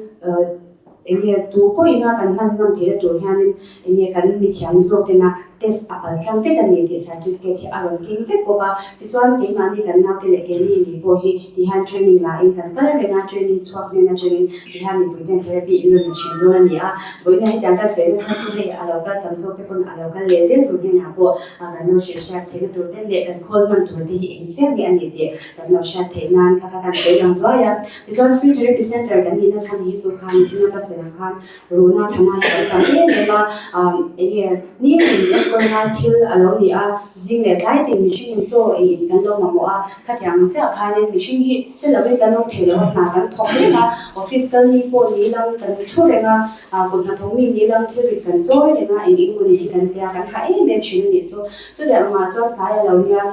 Enge tu pawhin a kan hman ngam theihna tur hianin enge kan mithiam zawk tena test a kal tlang vek a ni tih certificate hi a rawn keng vek bawk a. Tichuan keimahni kan naute leh keini ni pawh hi tihian training la in kan kal reng a, training chhuak hnen atangin tihian mipui ten therapy in rawn la then dawn a ni a. Vawiina hetiang kan sawi nasa chu hei a lo kal tam zawk te pawn a lo kal leh zel tur hnenah pawh kan lo hrilh hriat theihna tur te leh kan khawl hman tur te hi eng chiah nge a ni tih kan lo hriat theih nan kha kha kan sawi lang zuai a. Tichuan Free Therapy Centre kan nihna chhan hi chu khan nichina ka sawi ang khan Runa Thana hi kan tam em em a, enge nitin enkawlna thil a lo ni a, zing leh tlai tin mihringin chaw ei in kan lo mamawh a, khatiang chiah khanin mihring hi che lovin kan awm thei lo a, hna kan thawk reng a, office kal mi pawh ni lang kan thu reng a, kut hnathawk mi ni lang thil rit kan chawi reng a, eng eng emaw ni hi kan tia kan hah em em thin a nih chu. Chutiang angah chuan tlai a lo nia.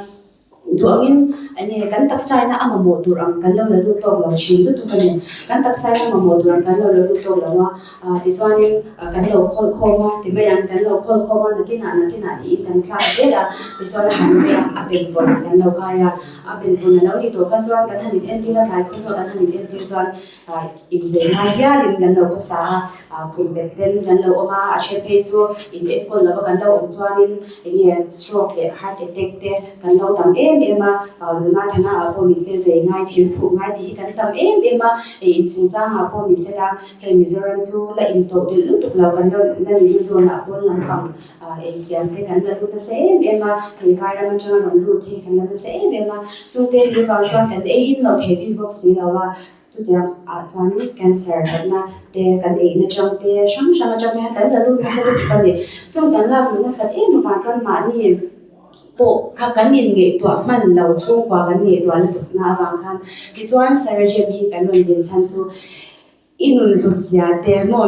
Duangin enge kan taksa ina a mamawh tur ang kan lo la lut tawk lo thin lutuk a ni. Kan taksa ina mamawh tur ang kan lo la lut tawk lo a, tichuanin kan lo khawl khawm a, ti mai ang, kan lo khawl khawm a, nakinah nakinah tiin kan thlak zel a, tichuan a han rei a, a benvawn kan lo kai a, a benvawn a lo ni tawh kha chuan kan han inentir a, tlai khawhnuah kan han inentir chuan Inzei ngai hialin kan lo khawsa a, khum bet ten kan lo awm a, a then phei chu in enkawl lova kan lo awm chuanin enge stroke leh heart attack te kan lo tam em em a, luna thana ah pawh nise zei ngai thil phuh ngai tih hi kan tam em em a, hei in chungchangah pawh nise la hei Mizoram chu la intawh delh lutuk lo kan lo la nihna zawnah pawn lampang ei siam te kan la lut nasa em em a, hei vairam atanga rawn lut hi kan la nasa em em a, chungte ni vang chuan kan ei in lo thei bik bawk si lo a. Chutiang ah chuan cancer natna te kan ei na chang te hrang hrang atang te hian kan la lut nasa lutuk a ni. Chung kan lak luh nasat em avang chuan mahni pawh kha kan inngaihtuah hman lo chhungkua kan ngaihtuah lutuk na avang khan tichuan Sarajim hi kan rawn din chhan chu i nun hlut zia te maw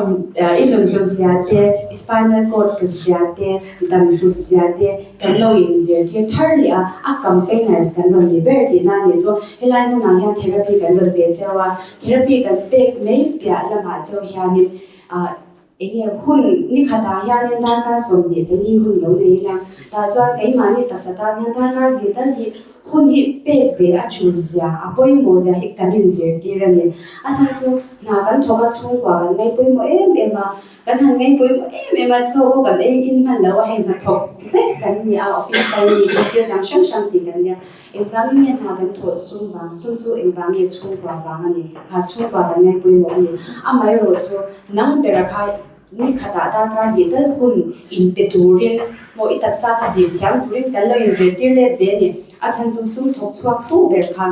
i nun hlut zia te i spinal cord hlut zia te dam hlut zia te Kan lo inzirtir thar leh a, a campaigners kan rawn ni ber tihna a nih chu. Helai hmunah hian therapy kan rawn pe cheu a, therapy kan pek mai piah lamah cheu hianin ah enge hun ni khatah hianin darkar 24 hun lo nei ila, tah chuan keimahni taksa tan hian darkar hnih tal hi hun hi pek ve a tul zia, a pawimawh zia hi kan inzirtir a ni. A chhan chu hna kan thawk a, chhungkua kan ngaihpawimawh em em a. Kan han ngaihpawimawh em em a, chaw pawh kan ei in hman lo a, hei hnathawk vek kan ni a, office kal ni te thil dang hrang hrang tih kan nia. Engvangin nge hna kan thawh sum vang, sum chu engvang nge chhungkua vang a ni, kha chhungkua kan ngaihpawimawh a ni. Amaherawh chu nang bera kha ni khatah darkar hnih tal hun inpe turin maw i taksa kha dil thiam turin kan lo inzirtir let ve a ni. A chhan chu sum thawk chhuak fu ber kha.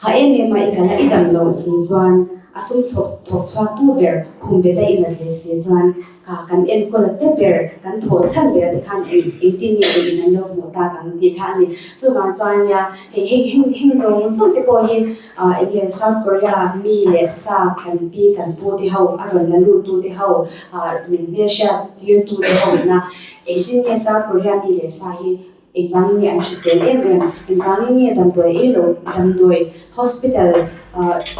Ha em em a i kal a, i dam loh si chuan a sum chhawk thawk chhuak tu ber khum bet a i nat ve si chuan ka kan enkawl a te ber kan thawh chhan ber te khan eng engtin nge eng in an lo hmuh tak ang tih kha a ni. Chuvang chuan nia hei heng heng heng zawng zawng te pawh hi ah eng nge South Korea mi leh sa kan pi kan pu te ho a rawn la lut tu te ho ah min hmelhriat tir tu te ho ina engtin nge South Korea mi leh sa hi Engvangin nge an hrisel em em? Engvangin nge damdawi ei lo, damdawi hospital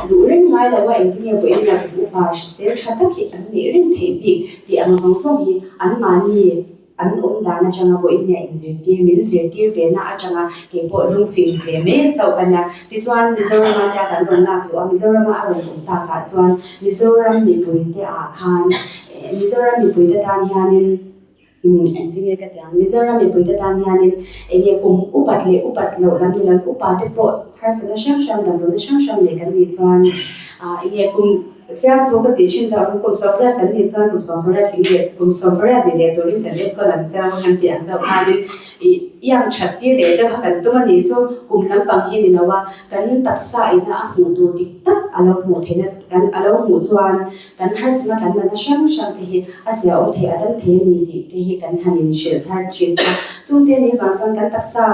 luh reng ngai lo a engtin nge vawiin lak upa hrisel tha tak hi an neih reng theih bik tih ang zawng zawng hi anmahni an awm dan atanga vawiin nia inzirtir, min zirtir ve na atanga keipawh lungfing ve mai chauh ka nia. Tichuan Mizorama te a kan rawn lak luh a, Mizorama a rawn awm takah chuan Mizoram mipuite ah khan Mizoram mipuite tan hianin, Engtin nge ka ti ang? Mizoram mipuite tan hianin eng nge kum upat leh upat loh lam ni lo, upa te pawh harsatna hrang hrang, damdawnna hrang hrang nei kan nih chuan eng nge kum fiamthu ka tih thin tawh ang, kum 80 kan nih chuan kum 80 tling leh kum 80 ni leh turin kan enkawl ang che ang kan tih ang deuh khanin ih iang that tir leh deuh kha kan tum a nih chu kum lampang hi ni lo a, kan taksa ina a hmuh tur dik tak a lo hmuh theihna kan a lo hmuh chuan Kan harsatna kan nana hrang hrang te hi a zia awm thei a dam thei a ni tih te hi kan han inhrilh thar thin a. Chungte ni vang chuan kan taksa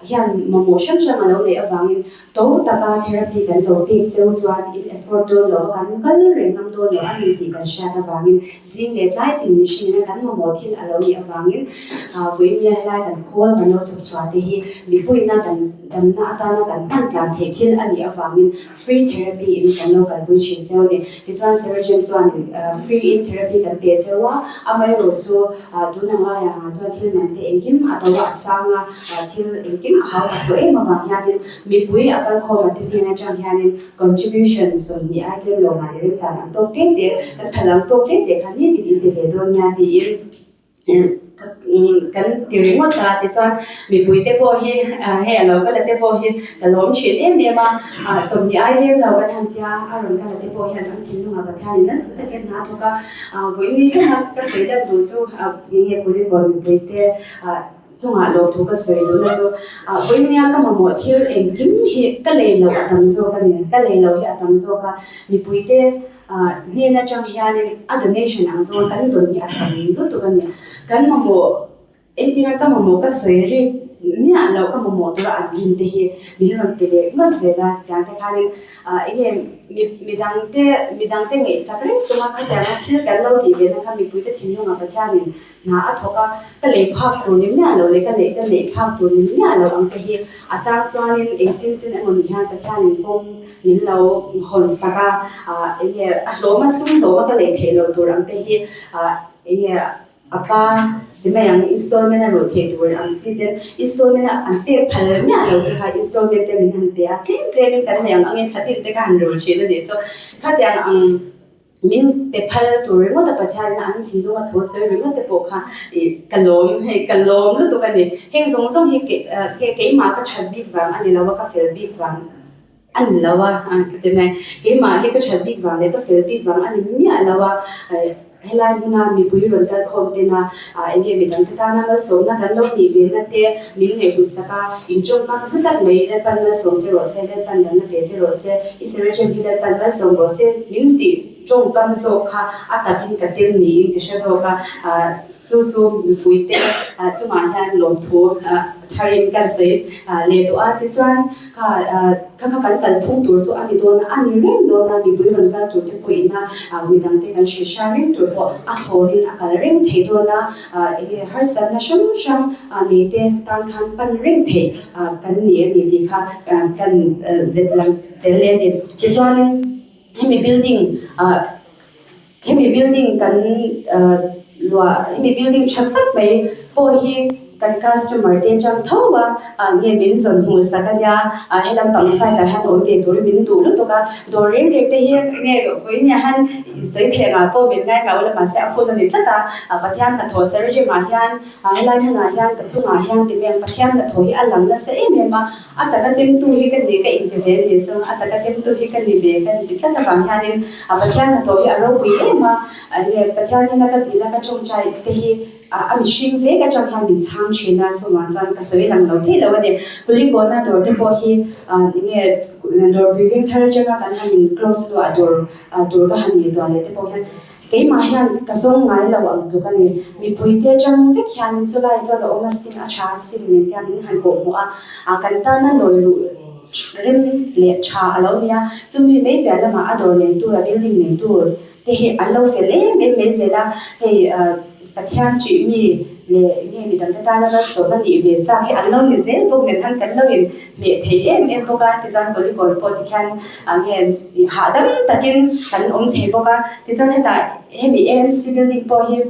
hian mamawh hrang hrang a lo neih avangin to taka therapy kan lo pek cheu chuan in effort dawn lo a, kan kal reng ngam dawn lo a ni tih kan hriat avangin zing leh tlai tin mihringin a kan mamawh thil a lo nih avangin vawinia helai kan khawl kan lo chhawp chhuah te hi mipuina kan damna atana kan hman tlan theih thil a nih avangin Free therapy in kan lo kalpui thin cheu a ni. Tichuan Sarah chuan free in therapy kan pe cheu a, amaherawh chu tun ang laiah ngah chuan thil man te engkim a to a sang a, thil engkim a hau tak tawh em avang hianin mipui a kal khawm a te hnen atang hianin contribution 20 ai tlem lo mahni remchan ang tawk te te kan phal ang tawk te te kha nitin in pe ve dawn nia tiin Kan ti ringawt a, tichuan mipuite pawh hi hei a lo kal a te pawh hi ka lawm thin em em a, 20 ai lem lo kan han tia a rawn kal a te pawh hian an thinlungah Pathianin nasa takin hna thawk a, vawiin thleng a ka sawi deuh duh chu enge Kulikawn mipuite chungah lawmthu ka sawi duhna chu vawiin ka mamawh thil engkim hi ka lei loh a tam zawk a ni, ka lei loh hi a tam zawk a, mipuite. Hnen atang hianin a donation ang zawng kan dawn hi a tam lutuk a ni. Kan mamawh entirna ka mamawh ka sawi rik miah loh ka mamawh tura an rin te hi min rawn pe leh ngawt zel a. Tiang te khanin enge midangte midangte ngaihsak reng chunga khatianga thil kan lo tih ve na kha mipuite thinlungah Pathianin hna a thawk a, ka lei phak tur ni miah loh leh ka neih ka neih phak tur ni miah loh ang te hi a chang chuanin engtin tin emaw ni hian Pathianin kawng min lo hawn sak a, ah enge a hlawm a sum hlawm a ka lei theih loh tur ang te hi ah enge a pa ti mai ang installment a rawh theih tur ang chi ten installment a an pek phal miah loh te kha installment te min han pe a, tlem tlem in kan nei ang angin thla tin te kha han rul thin a nih chu khatiang ang. Min pe phal tur ringawt a Pathian an thinlung a thaw sawi ringawt te pawh kha ih ka lawm hei ka lawm lutuk a ni. Heng zawng zawng hi ke keimah ka that bik vang a ni lo a, ka fel bik vang a ni lo a ka ti mai. Keimah hi ka that bik vang leh ka fel bik vang a ni miah lo a, helai hmuna mipui rawn kal khawm tena eng nge midang te tana malsawmna kan lo nih ve na te min ngaihhlut sak a, inṭawngkam hlu tak mai Lalpan malsawm che rawh se, Lalpan danna pe che rawh se, I Secretary hi Lalpan malsawm rawh se min tih tawngkam zawk kha a takin ka tel niin ka hre zawk a, chu chu mipuite chungah hian lawmthu tharin kan sawi leh tawh a. Tichuan kha kha kha kan kal phung tur chu a ni dawn a, a ni reng dawn a, mipui rawn kal tur te pawhin a midangte kan hrilh hriat reng tur pawh a thlawrin a kal reng thei dawn a, enge harsatna hrang hrang nei te tan khan pan reng theih kan ni a ni tih kha kan zep lang tel leh a ni. Tichuanin hemi building ah hemi building kan luah hemi building tha tak mai pawh hi kan customer te atang tho a nge min zawn hmuh sak a nia helam pang side ah hian awm ve turin min duh lutuk a dawr reng reng te hi nge vawiin ah hian sawi theih ang ah pawh min ngai ngau la mahse a hun a ni tlat a Pathian hnathawh Sergim ah hian helai hmunah hian ka chungah hian ti mai ang Pathian hnathawh hi a lang nasa em em a. A taka temtu hi ka ni ka inti ve a ni chu, a taka temtu hi ka ni ve ka inti tlat avang hianin a Pathian hnathawh hi a ropui em a, enge Pathian ina ka tihna ka tawngtai te hi a mihring vek atang hian min chhang thin a, chuvang chuan ka sawi lang lo theih lo a ni. Kulikawna dawr te pawh hi enge dawr pui veng thar atanga kan han in close luah dawr tur ka han ngaihtuah leh te pawh hian Keimah hian ka zawng ngai lo ang tluk a ni. Mipuite atang vek hian chulai chuan a awm asin, a tha asin min tia min han kawhhmuh a, a kan tana nawi luh rem leh tha a lo nia. Chumi mai piah lamah a dawr neitu, a building neitu te hi an lo fel em em mai zel a, hei Pathian ṭih mi leh nge midangte tana malsawm a nih ve chak hi an lo ni zel bawk nen han kan lo in hmeh thei em em bawk a, tichuan volleyball pawh tikhian nge hahdam takin kan awm thei bawk a, tichuan hetah hemi AMC building pawh hi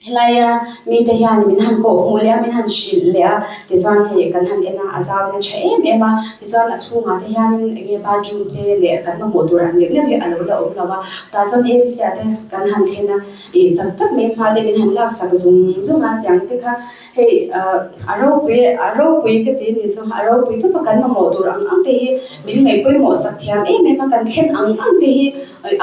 helaia mite hian min han kawh hmuh leh a min han hrilh leh a, tichuan hei kan han en a a zau in a tha em em a, tichuan a chhungah te hianin enge bathroom te leh kan mamawh tur ang neuh neuh hi a lo la awm lo a, tah chuan AMC ah te kan han thlen a. Ih chak tak mai hma te min han lak sak zung zung a tiang te kha hei a ropui a ropui ka ti ni chu a ropui tawp a kan mamawh tur ang ang te hi min ngaih pawimawh sak thiam em em a kan thlen ang ang te hi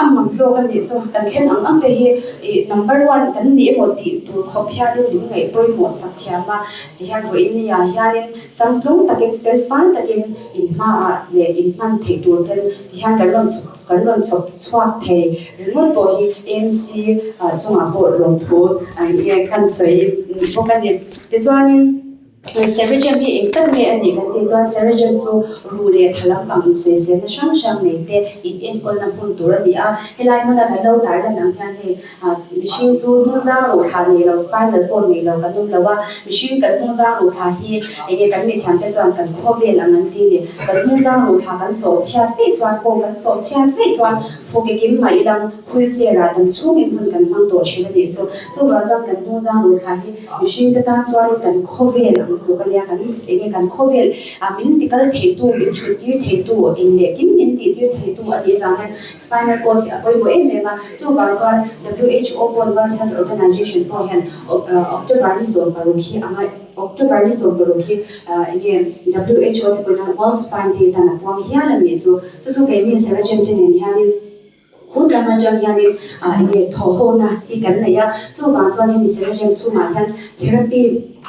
a mak zawk a nih chu kan thlen ang ang te hi ih number one kan ni emaw tih tur khawp hianin min ngaih pawimawh sak thiam a tihian vawiin ni ah hianin changtlung takin fel fai takin in hmaah leh in hman theih tur ten tihian kan rawn chhuk. Kan rawn chawp chhuak thei ringawt pawh hi AMC chungah pawh lawmthu nge kan sawi bawk a ni. Tichuanin. Ceragem hi eng tak nge a nih kan tih chuan Ceragem chu ruh leh tha lampang insawiselna hrang hrang nei te in enkawlna hmun tur a ni a. Helai hmuna kan lo tar lan ang hian hei mihring chu hnungzang ruh thla nei lo, spinal cord nei lo kan awm lo a. Mihring kan hnungzang ruh thla hi eng nge kan mithiam te chuan kan khawvel ang an ti a ni. Kan hnungzang ruh thla kan sawh chhiat veih chuan kawng kan sawh chhiat veih chuan Fuke kim mah ilang wheelchair ah dam chhungin hun kan hmang tawh thin a nih chu. Chuvang chuan kan hnungzang rulthla hi mihring te tan chuanin kan khawvel ang tluk a nia, kan eng nge kan khawvel ah min ti kal theitu, min thut tir theitu, eng leh kim min tih tir theitu a nih avang hian spinal cord hi a pawimawh em em a. Chuvang chuan WHO pawn World Health Organization pawh hian October ni 16 hi a ngaih October ni 16 hi eng nge WHO te pawhin World Spine Day tan a puang hial a nih chu. Chu chu keini Serachem te nen hianin hun lam atang hianin eng nge thawhhawna hi kan nei a, chuvang chuan hemi Serachem chhungah hian therapy,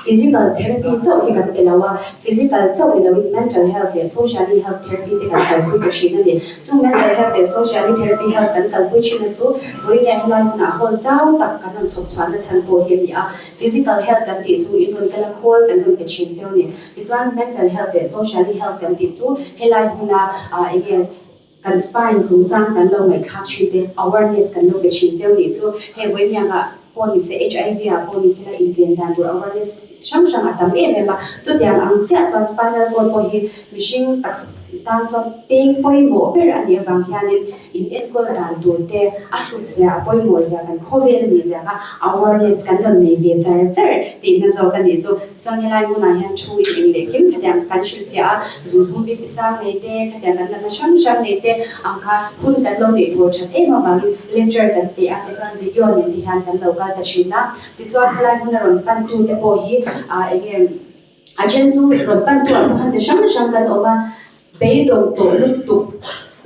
physical therapy chauh hi kan pe lo a, physical chauh ni loin mental health leh socially health therapy te kan kalpui ta thin a ni. Chung mental health leh socially therapy health kan kalpui thin a chu vawiin helai hunah hall zau tak kan rawn chhawp chhuahna chhan pawh hi a ni a, physical health kan tih chu in rawn kal a khawl kan rawn pe thin cheu a ni. Tichuan mental health leh socially health kan tih chu helai hmuna eng nge kan spine chungchang kan lo ngaihthlak thin te awareness kan lo pe thin cheu nih chu hei vawiiniangah pawh ni se HIV ah pawh ni se la inven dan tur awareness hrang hrang a tam em em a, chutiang ang chiah chuan spinal cord pawh hi mihring taksa tan chuan peng pawimawh ber a nih avang hianin In enkawl dan tur te, a hlut zia, a pawimawh zia, kan khawvel a nih zia kha awareness kan rawn nei ve char char tihna zawk a nih chu. Chuan helai hmunah hian thu in eng leh kim khatiang kan hrilhfiah a, zunhum bik isang nei te, khatiang kan natna hrang hrang nei te ang kha hun kan lo neih tur that em avangin lecture kan pe a, tichuan video nen te hian kan lo kal ta thin a. Tichuan helai hmuna rawn pantu te pawh hi eng nge a then chu rawn pantu ah pawh khan chi hrang hrang kan awm a. Beidawng tawh lutuk,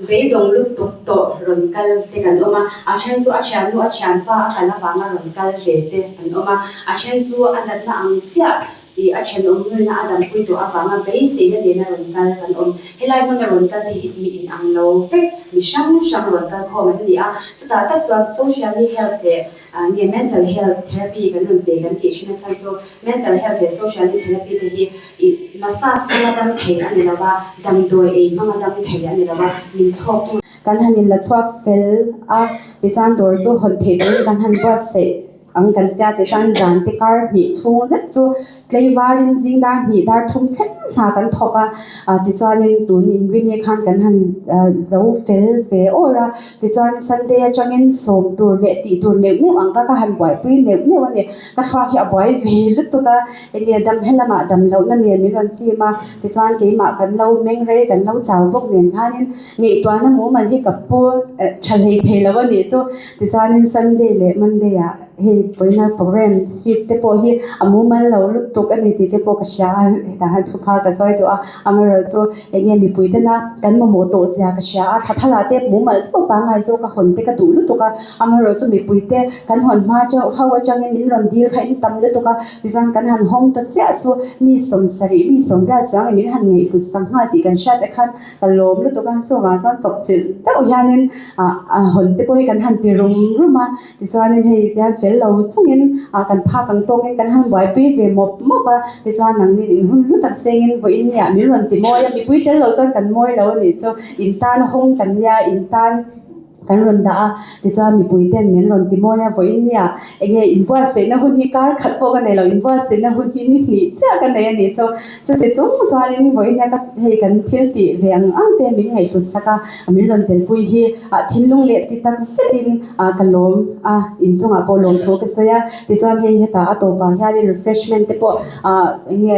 beidawng lutuk tawh rawn kal te kan awm a, a then chu a thiannu a thianpa a kal avanga rawn kal ve te an awm a, a then chu a natna ang chiah ih a thenawm nuina a dampui tawh avanga beiseina nena rawn kal kan awm. Helai hmuna rawn kal te hi mi inang lo vek, mi hrang hrang rawn kal khawm an ni a, chutah tak chuan socially health leh nge mental health therapy kan rawn pe kan tih thin a chhan chu mental health leh socially therapy te hi Ih, massage hmanga dam thei a ni lo va, damdawi ei hmanga dam thei a ni lo va, min chhawk tu. Kan han inla chhuak fel a, tichuan dawr chu hawn theih turin kan han buatsaih ang kan tia, tichuan zan te kar hnih chhung zet chu tleivarin zing dar hnih dar thum thleng hna kan thawk a, tichuanin tun inrinni khan kan han zo fel ve awr a, tichuan Sunday atangin sawm tur leh tih tur neuh neuh ang kha ka han buaipui neuh neuh a ni, ka thluak hi a buai ve lutuk a. Enge dam helamah dam lohna nen min rawn chim a, tichuan keimah kan lo meng rei kan lo chau bawk nen khanin ngaihtuahna mumal hi ka pu tha hlei thei lo a nih chu. Tichuanin Sunday leh Monday ah hei pawina program seat te pawh hi a mumal lo lutuk a ni tih te pawh ka hria a, hetah hian thupha ka sawi duh a, amaherawh chu enge mipui tena kan mamawh tawh zia ka hria a, thla tharah te mumal deuh pangngai zawk a hawn te ka duh lutuk a, amaherawh chu mipui te kan hawn hma chauh ho atangin min rawn dil kha in tam lutuk a. Tichuan kan han hawng ta chiah chu mi sawmsarih, mi sawmriat chuang in min han ngaihhlut sak nghal tih kan hriat te khan ka lawm lutuk a, chuvang chuan chawpchilh deuh hianin ah a hawn te pawh hi kan han ti rum rum a, tichuanin hei tihian fel lo chungin ah kan phak ang tawngin kan han buaipui ve mawp mawp a, tichuan nangnin in hun hlu tak sengin vawiin nia min rawn ti mawi a, mipui tel lo chuan kan mawi lo a nih chu, in tan hawng kan nia, in tan. Kan rawn dah a, tichuan mipui ten min rawn ti mawi a, vawiin nia enge inbuatsaihna hun hi kar khat pawh ka nei lo, inbuatsaihna hun hi ni hnih chiah ka nei a nih chu. Chuti chung chuanin vawiin nia ka hei kan thil tih ve ang ang te min ngaihhlut sak a, min rawn telpui hi thinlung leh ti tak zetin ka lawm a, inchungah pawh lawmthu ka sawi a, tichuan hei hetah a tawpah hianin refreshment te pawh enge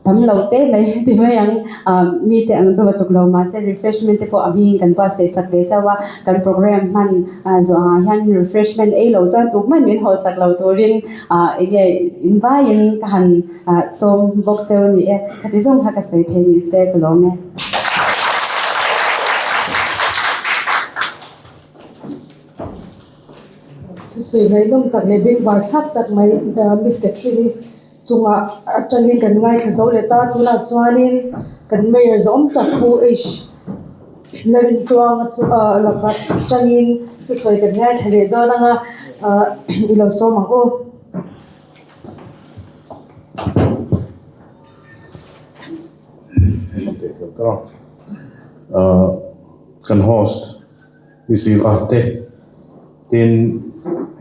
Tam lo te mai ti mai ang ah mite ang chu va tluk lo mahse refreshment te pawh a hming kan buatsaih sak ve chauh a, kan program hman ah zawh angah hian refreshment ei loh chuan tukmai min haw sak lo turin ah eng nge in vaiin ka han ah sawm bawk cheu a ni e, khati zawng kha ka sawi thei ni se ka lawm e. Thusawi ngaihnawm tak leh bengvar thlak tak mai Miss Catherine-i Chungah atangin kan ngaithla zo leh ta, tunah chuanin kan mayor zawm tak Pu H Lalrintluanga chu ah lakah atangin thusawi kan ngaithla leh dawn ang a, ah i lo sawm ang aw. teh tel ta a. Kan host Miss Eva te tin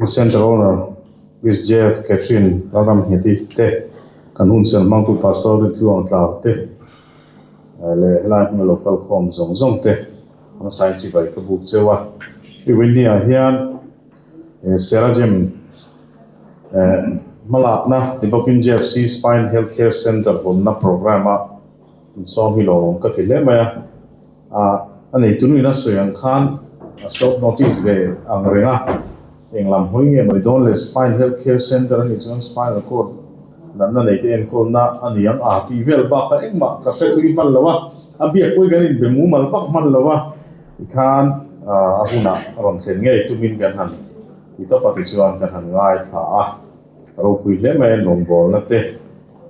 Center owner Miss Jeff Catherine Lalramngheti te kan hun sel hmangtu Pastor Ritluang Tlau te leh helai hmuna lo kal khawm zawng zawng te hmasain chibai ka buk cheu a. I Whitney-ah hian Serajem hmalakna ti bawkin JFC Spine Health Care Centre hawnna programme-a insawm hi lawmawm ka ti hle mai a. A neitu nuin a sawi ang khan a short notice ve ang reng a, eng lam hawi nge mawi dawn le Spine Health Care Centre a nih chuan spinal cord natna neite enkawlna a ni ang a tih vel bakah engmah ka hre thui hman lo a, a biak pawhin kan inbe mumal vak hman lo a. Tikhan a hunah rawn thlen ngei tumin kan han ti tawp a tichuan kan han ngaithla a, ropui hle mai a rawngbawlna te,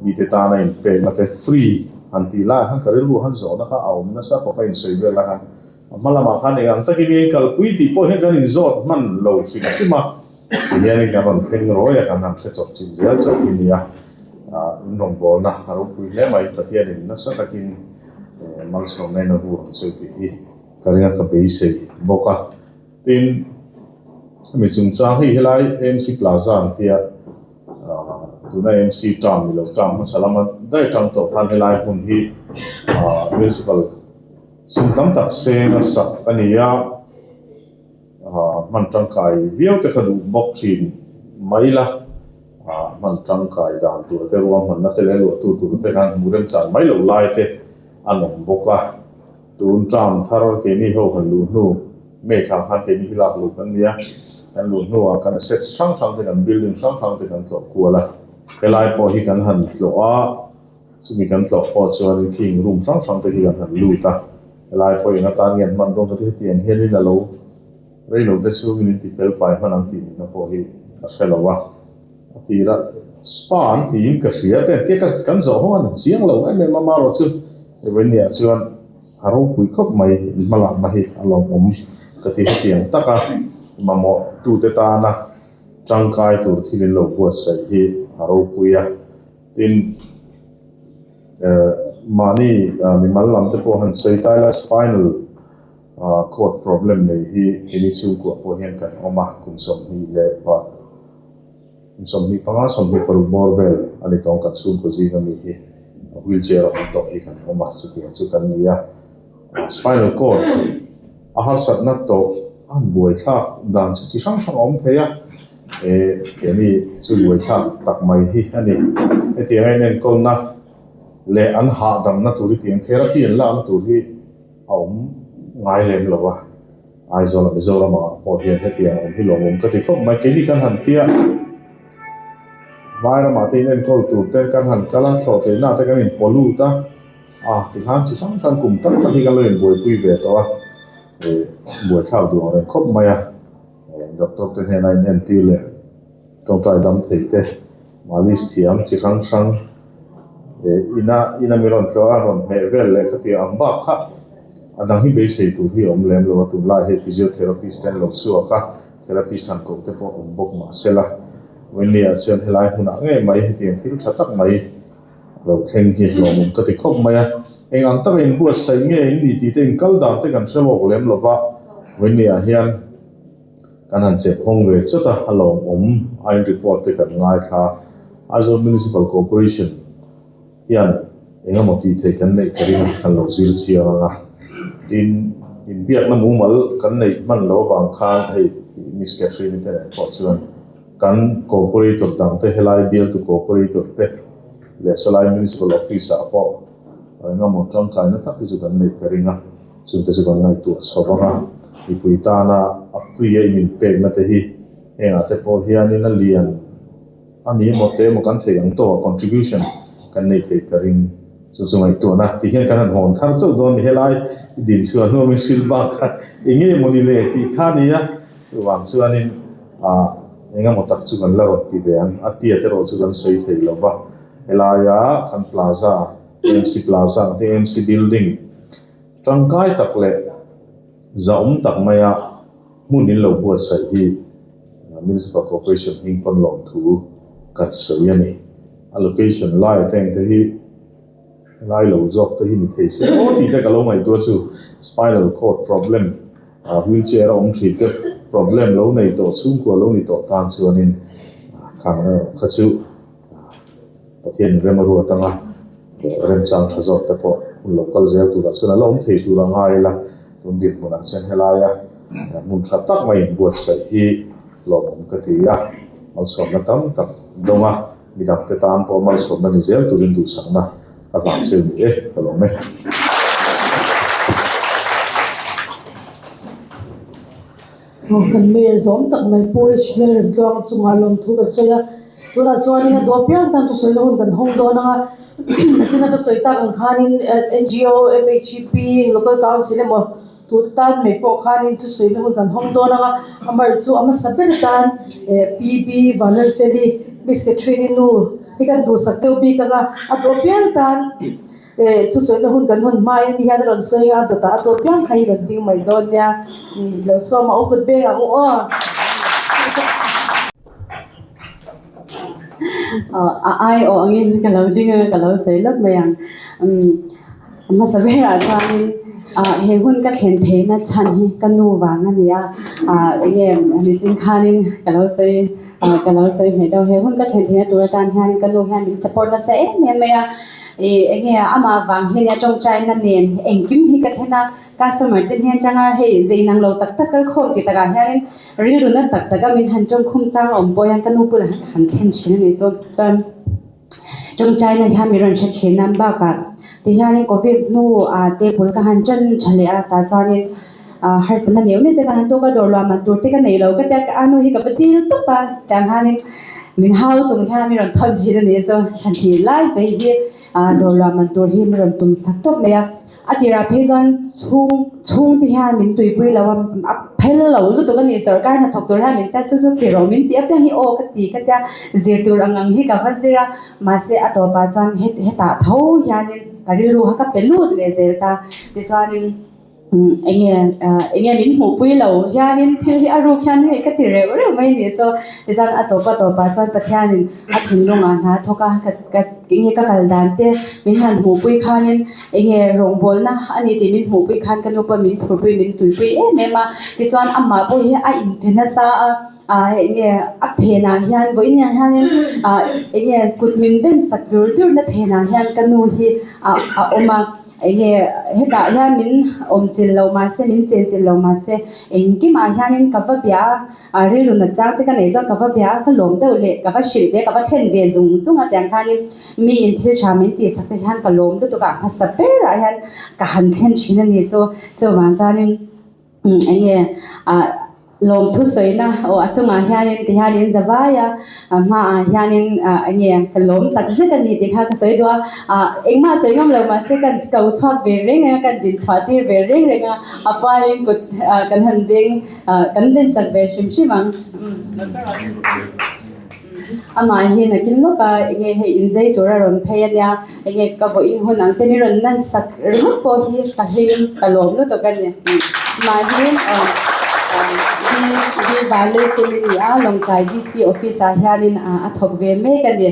mite tana inpekna te free han tih lai khan ka rilru han zawhna kha a awm nasa khawp a insawi vel a khan a hma lamah khan eng ang takin nge in kalpui tih pawh hian kan inzawt hman lo hrim hrim a, tihianin kan rawn thleng rawi a kan han hre chawp chin zel chauh hi nia in rawngbawlna a ropui hle mai Pathianin nasa takin Malsawmna in a vur ang chu tih hi ka ring a, ka beisei bawk a. Tin, hemi chungchang hei helai AMC Plaza ang tia tuna AMC term ni lo term hmasa lama daih tang tawh khan helai hmun hi Municipal sum tam tak seng a sak a ni a, hman tangkai viau te kha duh bawk thin mai la. Hman tangkai dan tur te ruahmanna te leh luahtu tur te khan hmuh remchan mai loh lai te an awm bawk a. Tun term thar keini ho han luh hnu May thla khan keini hi lak luh kan ni a, kan luh hnuah kan assets hrang hrang te kan building hrang hrang te kan tlawh kual a. Helai pawh hi kan han tlawh a, chumi kan tlawh pawh chuan khing room hrang hrang te hi kan han lut a. Helai pawh eng atan nge an hman dawn ka ti hetiang hianin a lo. Reilo te chhungin in ti fel fai hman ang tih nihna pawh hi ka hre lo a, a tir a spa an tiin ka hria te tia ka kan zawh ho an chiang lo em em a marawh chu Evenia chuan a ropui khawp mai in hmalakna hi a lawmawm ka ti hetiang tak a mamawh tute tana tangkai tur thil in lo buatsaih hi a ropui a tin mahni mimal lam te pawh han sawi ta ila spinal Court problem nei hi keini chhungkua pawh hian kan awm a, kum 24 kum 25 26 bawr vel a ni tawng kan chhungkaw zing ami hi wheelchair a awm tawh hi kan awm a, chutiang chu kan ni a. Spinal cord a harsatna tawh a han buaithlak dan chu chi hrang hrang a awm thei a, keini chu buaithlak tak mai hi a ni. Hetiang a inenkawlna leh an hahdamna tur hi tiang therapy an lakna tur hi a awm ngai lem lo a, Aizawl ah Mizoram ah pawh hian hetiang awm hi lawmawm ka ti khawp mai, keini kan han tia Vairamah te in enkawl tur te kan han kal a, thlawh theihna ah te kan in pollute a, a tikhan chi hrang hrang kum tak tak hi kan lo inbuaipui ve tawh a, eh buaithlak duh ang reng khawp mai a, eh doctor te hnena in entir leh tawngtai dam thei te malis thiam chi hrang hrang eh ina ina mi rawn tlawh a rawn hmeh vel leh khatiang ang bak kha a dang hi beisei tur hi a awm lem lo a tunlai hei physiotherapist te an lo chhuak a therapist han koh te pawh awm bawk mahsela Wenley ah chuan helai hmunah ngei mai hetiang thil tha tak mai a lo thleng hi hlawmawm ka ti khawp mai a eng ang taka inbuatsaih nge in ni tih te inkal dan te kan hre lawk lem lova Wenley ah hian. Kan han chep hawng ve chawt a, a lawmawm a in report te kan ngaithla a. Aizawl Municipal Corporation hian eng emaw tih theih kan neih ka ring a, kan lo zir chiang ang a. Tin, inbiakna mumal kan neih hman loh avang khan hei Miss Catherine te nen pawh chuan kan Corporator dang te helai bialtu Corporator te leh sawlai Municipal Office ah pawh eng emaw tangkaina tak hi chu kan neih ka ring a. Chungte chu kan ngaihtuah chho vang a, mipui tana a free a ininpekna te hi hengah te pawh hianin a lian a ni emaw te emaw kan theih ang tawh a contribution kan neih theih ka ring. Chu chu ngaihtuahna tih hian kan han hawn thar chauh dawn ni helai i din chhuah hnu min hrilh bak kha eng nge maw ni le tih kha a ni a, chuvang chuanin ah eng emaw tak chu kan la rawn ti ve ang a tia te erawh chu kan sawi thei lo va, helaia kan plaza AMC plaza ang te AMC building Tangkai tak leh zahawm tak maia hmun in lo buatsaih hi Municipal Corporation hming pawn lawm thu kan sawi a ni. A location lai te engte hi Ngai lo zawk te hi ni thei se aw tih te ka lo ngaihtuah chu spinal cord problem wheelchair a awm thin te problem lo nei tawh chhungkua lo ni tawh tan chuanin khang erawh kha chu Pathian in rem a ruat anga remchang tha zawk te pawh hun lo kal zel turah chuan a la awm thei tur a ngai ila tun dinhmunah chuan helaia hmun tha tak mai inbuatsaih hi lawmawm ka ti a, malsawmna tam tak dawng a. Midangte tan pawh malsawmna ni zel turin duhsakna ka hlan cheu ni e, ka lawm e. Kan mayor zawm tak mai Pu H Lalremtluanga chungah lawmthu kan sawi a, tunah chuanin a duah piang tan thusawi hun kan hawng dawn ang a, nachina ka sawi tak ang khanin NGO, MHEP, Local Council emaw Tute tan mai pawh khanin thusawi hun kan hawng dawn ang a, amar chu a hmasa ber tan PB Vanlalfeli, Miss Catherine-i nu hi kan duhsak deuh bik ang a, a dawh piang tan thusawi hun kan hawn hmain ni hian a rawn sawi ang a, dawtah a dawh piang kha hi rawn ding mai dawn nia, lo sawm a u kut beng ang u aw. A ai awh angin ka lo ding anga ka lo sawi lawk mai ang. A hmasa berah chuanin he hun ka thlen theihna chhan hi ka nu vang a ni a, eng nge nichin khanin ka lo sawi ka lo sawi hmeh deuh. He hun ka thlen theihna tur atan hian ka nu hian min support nasa em em mai a, ih eng nge amah vang hian a tawngtaina nen engkim hi ka thlen a, customer te hnen atanga hei zei nang lo tak tak kal khawm tih takah hianin Rilru na tak tak a min han tawngkhum chang a awm pawh hian ka nu bulah hian ka han thlen thin a ni chu. Chuan tawngtaina hian min rawn hre thin a, bakah tihianin covid hnu ah te bul ka han tan tha leh a tah chuanin ah harsatna neuh neuh te ka han tawk a, dawr luah man tur te ka nei lo ka tia a nu hi ka va dil tawp a, tiang hianin min hau chung hian min rawn thawn thin a ni chu. Thla hnih lai mai hi ah dawr luah man tur hi min rawn tum sak tawp mai a. A tirah phei chuan chhung chhung te hian min tuipui lo a, a phel lo lutuk a ni sawrkar hnathawk tur hian min ta chu chu ti rawh min ti apiang hi aw ka ti ka tia zir tur ang ang hi ka va zir a mahse a tawpah chuan hetah tho hianin ka rilru kha ka pe lut leh zel ta tichuanin eng nge eng nge min hmuhpui lo hianin thil hi a ruk hian hei ka ti reuh reuh mai ni chu tichuan a tawp a tawpah chuan Pathianin a thinlungah hna thawk a ka ka eng nge ka kal dan te min han hmuhpui khanin Enge rawngbawlna a ni tih min hmuhpui khan ka nu pawh min phurpui min tuipui em em a, tichuan amah pawh hi a inpe nasa a, ah enge a phenah hian vawiin ah hianin ah enge kut min ben sak dur dur na phenah hian ka nu hi ah a awm a, enge hetah hian min awm chilh lo mahse min chen chilh lo mahse engkimah hianin ka va bia a. A rilru nat chang te ka neih chuan ka va bia a, ka lawm deuh leh ka va hrilh ve, ka va thlen ve zung zung a tiang khanin mi in thil tha min tih sak te hian ka lawm lutuk a, hmasa berah hian ka han thlen thin a ni chu, chuvang chuanin eng nge ah lawm thusawina aw a chungah hianin ti hianin za vai a, a hmaah hianin ah eng nge ka lawm tak zet a ni tih kha ka sawi duh a, ah engmah sawi ngam lo mahse ka ko chhuak ve reng reng a, ka din chhuah tir ve reng reng a, a pualin kut ah kan han beng. Kan den sak ve hrim hrim ang. Amah hi nakin lawk a enge hei inzei tur a rawn phei a nia, enge ka vawiin hun ang te mi rawn nan sak ringawt pawh hi ka hlim ka lawm lutuk a ni. Amah hi Di Vanlei a ni a, Lawngtlai DC office ah hianin a thawk ve mek a ni.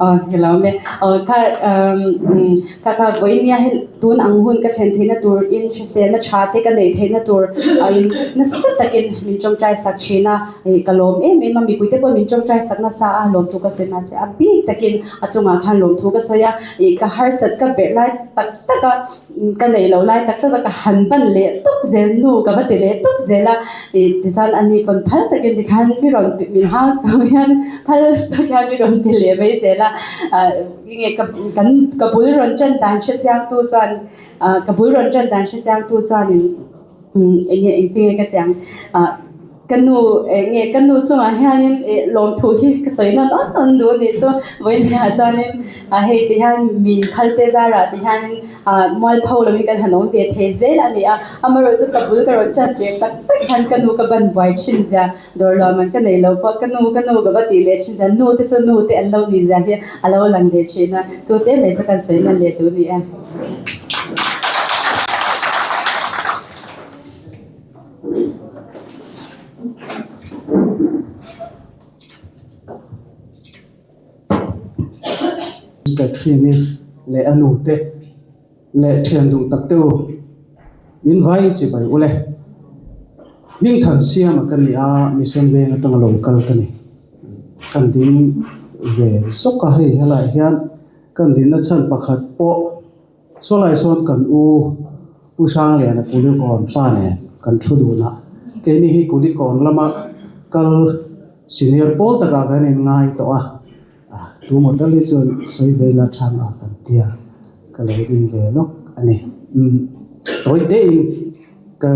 Aw hello me aw kha umm kha kha vawiin nia hei tun ang hun ka thlen theihna tur in hriselna tha te ka neih theihna tur a in nasa takin min tawngtai sak thin a ih ka lawm em em a mipui te pawh min tawngtai sak nasa a lawmthu ka sawi mahse a bik takin a chungah khan lawmthu ka sawi a ih ka harsat ka berh lai tak tak a ka neih loh lai tak tak a ka han ban leh tawp zel nu ka va ti leh tawp zel a ih tichuan ani pawn phal takin tikhan mi rawn min hau chho hian phal tak hian mi rawn ti leh mai zel a ah enge ka kan ka bul rawn tan dan hre chiang tu chuan ah ka bul rawn tan dan hre chiang tu chuanin enge engtin nge ka ti ang ah. Ka nu eng nge ka nu chungah hianin ih lawmthu hi ka sawi nawn awn awn duh a nih chu vawiin chuanin ah hei ti hian mi inkhal te zarah ti hianin ah mualpho lovin kan han awm ve thei zel a ni a, amaherawhchu ka bul ka rawn tan tir tak tak hian ka nu ka ban buai thin zia dawr luah man ka nei lo pawh ka nu ka nu ka va tih leh thin zia nu te chu nu te an lo nih zia hi a lo lang ve thin a, chu te mai chu kan sawi nawn leh duh a ni e. Catherine-i. leh a nu te leh thian duh tak te u in vaiin chibai ule. Hmingthan siama ka ni a, Mission Veng atanga lo kal ka ni. Kan ding ve zawk a hei helaiah hian kan dinna chhan pakhat pawh Sawlai sawn kan u Pu Sangliana Kulikawn pa nen kan thu dun a, keini hi Kulikawn lama kal senior pawl takah kan inngai tawh a, tu maw tal hi chuan sawi ve ila thang a kan tia ka lo ding ve lawk a ni. Umm tawi tein ka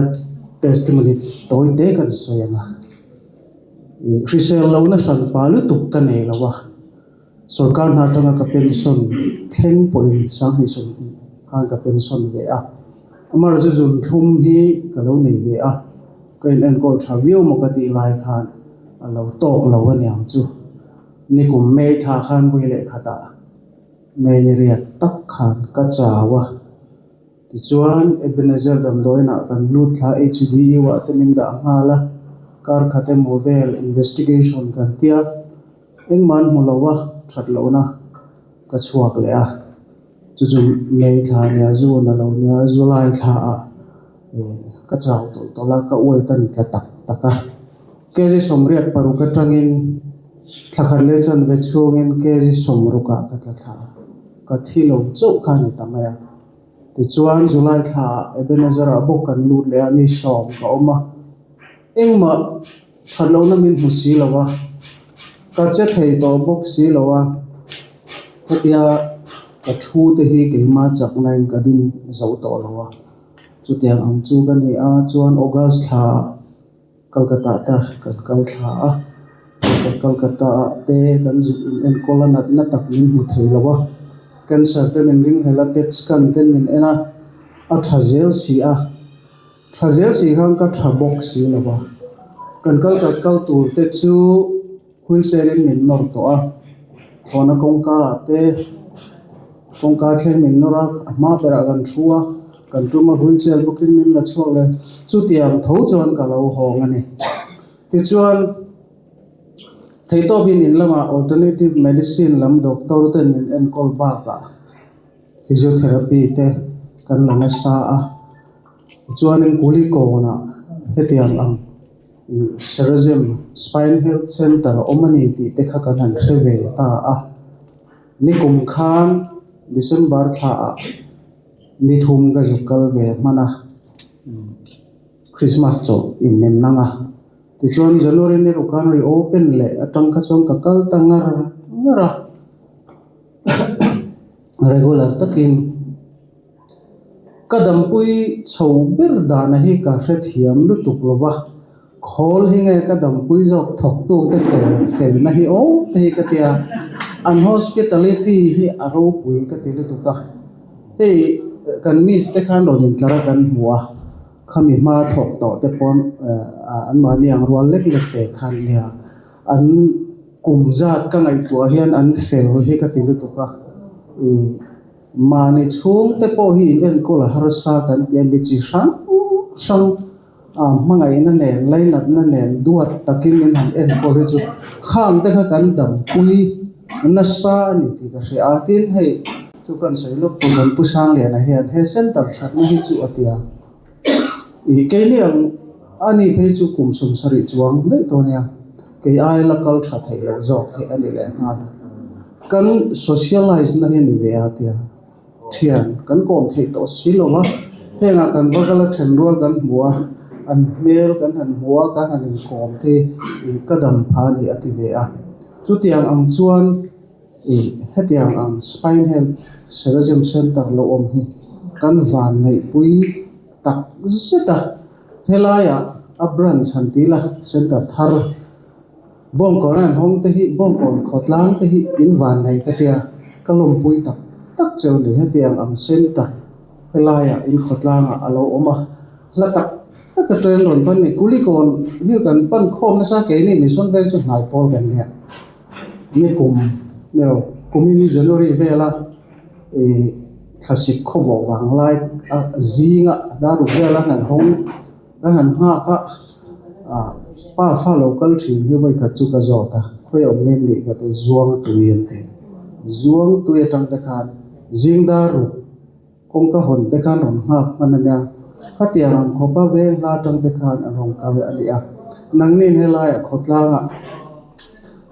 testimony tawi te kan sawi ang a, hrisel lohna hranpa lutuk ka nei lo a. Sorkar hna atanga ka pension thleng pawhin sanghnih sawmhnih khan ka pension ve a, amah chu zun thlum hi ka lo nei ve a, ka in enkawl tha viau maw ka tih lai khan a lo tawk lo aniang chu. Nikum May thla khan vui leh khatah May ni riat tak khan ka chau a, tichuan Ebenezer damdawiinah kan lut thla HDU ah te min dah nghal a, kar khat emaw vel investigation kan tia. Engmah an hmu lo a, that lohna ka chhuak leh a, chu chu May thla nia June a lo nia July thla ah ka chau tawlh tawlh a, ka uai tan tla tak tak a. Kg 86 atangin thla khat leh chuan ve chhungin kg 60 ah ka tla thla a, ka thi lo chauh kha a ni ta mai a. Tichuan July thla ah Ebenezer ah bawk kan lut leh a, ni 10 ka awm a, engmah That lohna min hmu si lo a, ka che thei tawh bawk si lo a, hetia ka thu te hi keimah chakna in ka ding zo tawh lo a, chutiang ang chu ka ni a, chuan August thla Kolkata te kan kal thla a, Kolkata ah te kan zuk in enkawl a natna tak min hmu thei lo a, cancer te min ring hlel a, pet scan te min en a, a tha zel si a. Tha zel si khan ka tha bawk si lo va, kan kal khat kal tur te chu wheelchair in min nawr tawh a, thlawhna kawngka ah te kawngka thleng min nawr a, a hma berah kan thu a, kan tum a wheelchair bawkin min la chhuak leh chutiang tho chuan ka lo hawng a ni. Tichuan theihtawpin in lamah alternative medicine lam doctor ten min enkawl bakah physiotherapy te kan la nasa a. Chuanin Kulikawnah hetiang ang Cerazem Spine Health Centre a awm a ni tih te kha kan han hre ve ta a. Nikum khan December thlaah ni thum ka zuk kal ve hman a, Christmas chawlh in nang a. Tichuan January ni ruk khan reopen leh atang kha chuan ka kal ta ngar ngar a, regular takin. Ka dampui chho ber dana hi ka hrethiam lutuk lo va, khawl hi nge ka dampui zawk thawktute fel felna hi aw te hi ka tia, an hospitality hi a ropui ka ti lutuk a, hei kan miss te khan rawn intlar a kan hmu a, khami hma thawk tawh te pawn anmahni ang rual lek lek te khan nia an kum zat ka ngaihtuah hian an fel hi ka ti lutuk a, ih. Mahni chhungte pawh hi in enkawl a harsa kan ti a, mi chi hrang hrang hmangaihna nen, lainatna nen duat takin min han enkawl hi chu khangte kha kan dampui nasa a ni tih ka hria a. Tin, hei chu kan sawi lawk tur kan Pu Sangliana hian he centre thatna hi chu a ti a, ih keini ang a ni phei chu kum 70 chuang daih tawh a nia, kei ai la kal tha theih loh zawk hi a ni leh nghal a. Kan socialize na hi a ni ve a tia, thian kan kawm theih tawh si lo a, hengah kan va kal a then rual kan hmu a, an hmel kan han hmu a, kan han inkawm te ih ka dam pha a ni a ti ve a. Chutiang ang chuan ih hetiang ang Spine Health Cerazem Centre lo awm hi kan van neihpui tak zet a, helaiah a branch han ti ila centre thar. Bawngkawn an hawng te hi Bawngkawn khawtlang te hi in van nei ka tia, ka lawmpui tak tak cheu ni hetiang ang center helaiah in khawtlangah a lo awm a, hla tak tak a train rawn pan ni Kulikawn hi kan pan khawm nasa keini Mission Veng chu hnai pawl kan nia ni kum ni lo kumin January vela ih thlasik khawvawh vang lai a zinga daruk vela an hawng. Ka han nghak a, ah pa fa lo kal thin hi vawikhat chu ka zawt a, khawi awm nge nih ka ti zuang tui an ti. Zuang tui atang te khan Zing dar ruk kawngka hawn te khan rawn nghak hman a nia. Khatiang ang khawpa veng hla atang te khan an rawn kal a ni a. Nangnin helaiah khawtlangah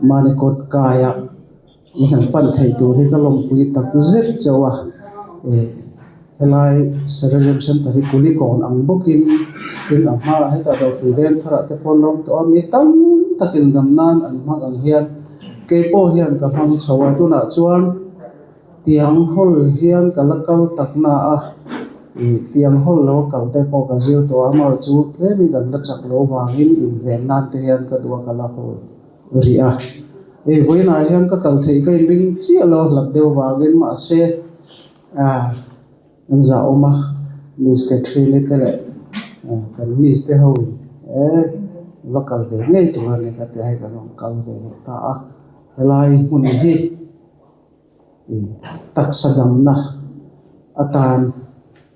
mahni kawt kaiah I han pan thei tur hi ka lawmpui tak zet chauh a, eh helai Sarajam Center hi Kulikawn ang bawkin tin a hmaah hetah Dopui veng tharah te pawh an lo awm tawh a, mi tam takin dam nan an hmang ang hian kei pawh hian ka hmang chho a, tunah chuan tiang hawl hian ka la kal tak na a, ih tiang hawl lo kal te pawh ka zir tawh a, amaherawhchu tlemin kan la chak loh vangin inven nan te hian ka duh a ka la hawl. Rih a, hei vawiinah hian ka kal theih ka inring chiah lo a hlat deuh vangin mahse ah an zah awm a Miss Catherine-i te leh kan Miss te ho in eh va kal ve ngei tur a ni ka ti a hei kan rawn kal ve leh ta a helai hmun hi taksa damna atan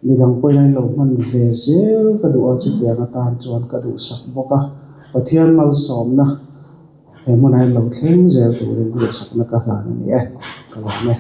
midang pawhin an lo hman ve zel ka duh a chutiang atan chuan ka duhsak bawk a Pathian malsawmna he hmunah hian lo thleng zel turin duhsakna ka hlan a ni e ka lawm e.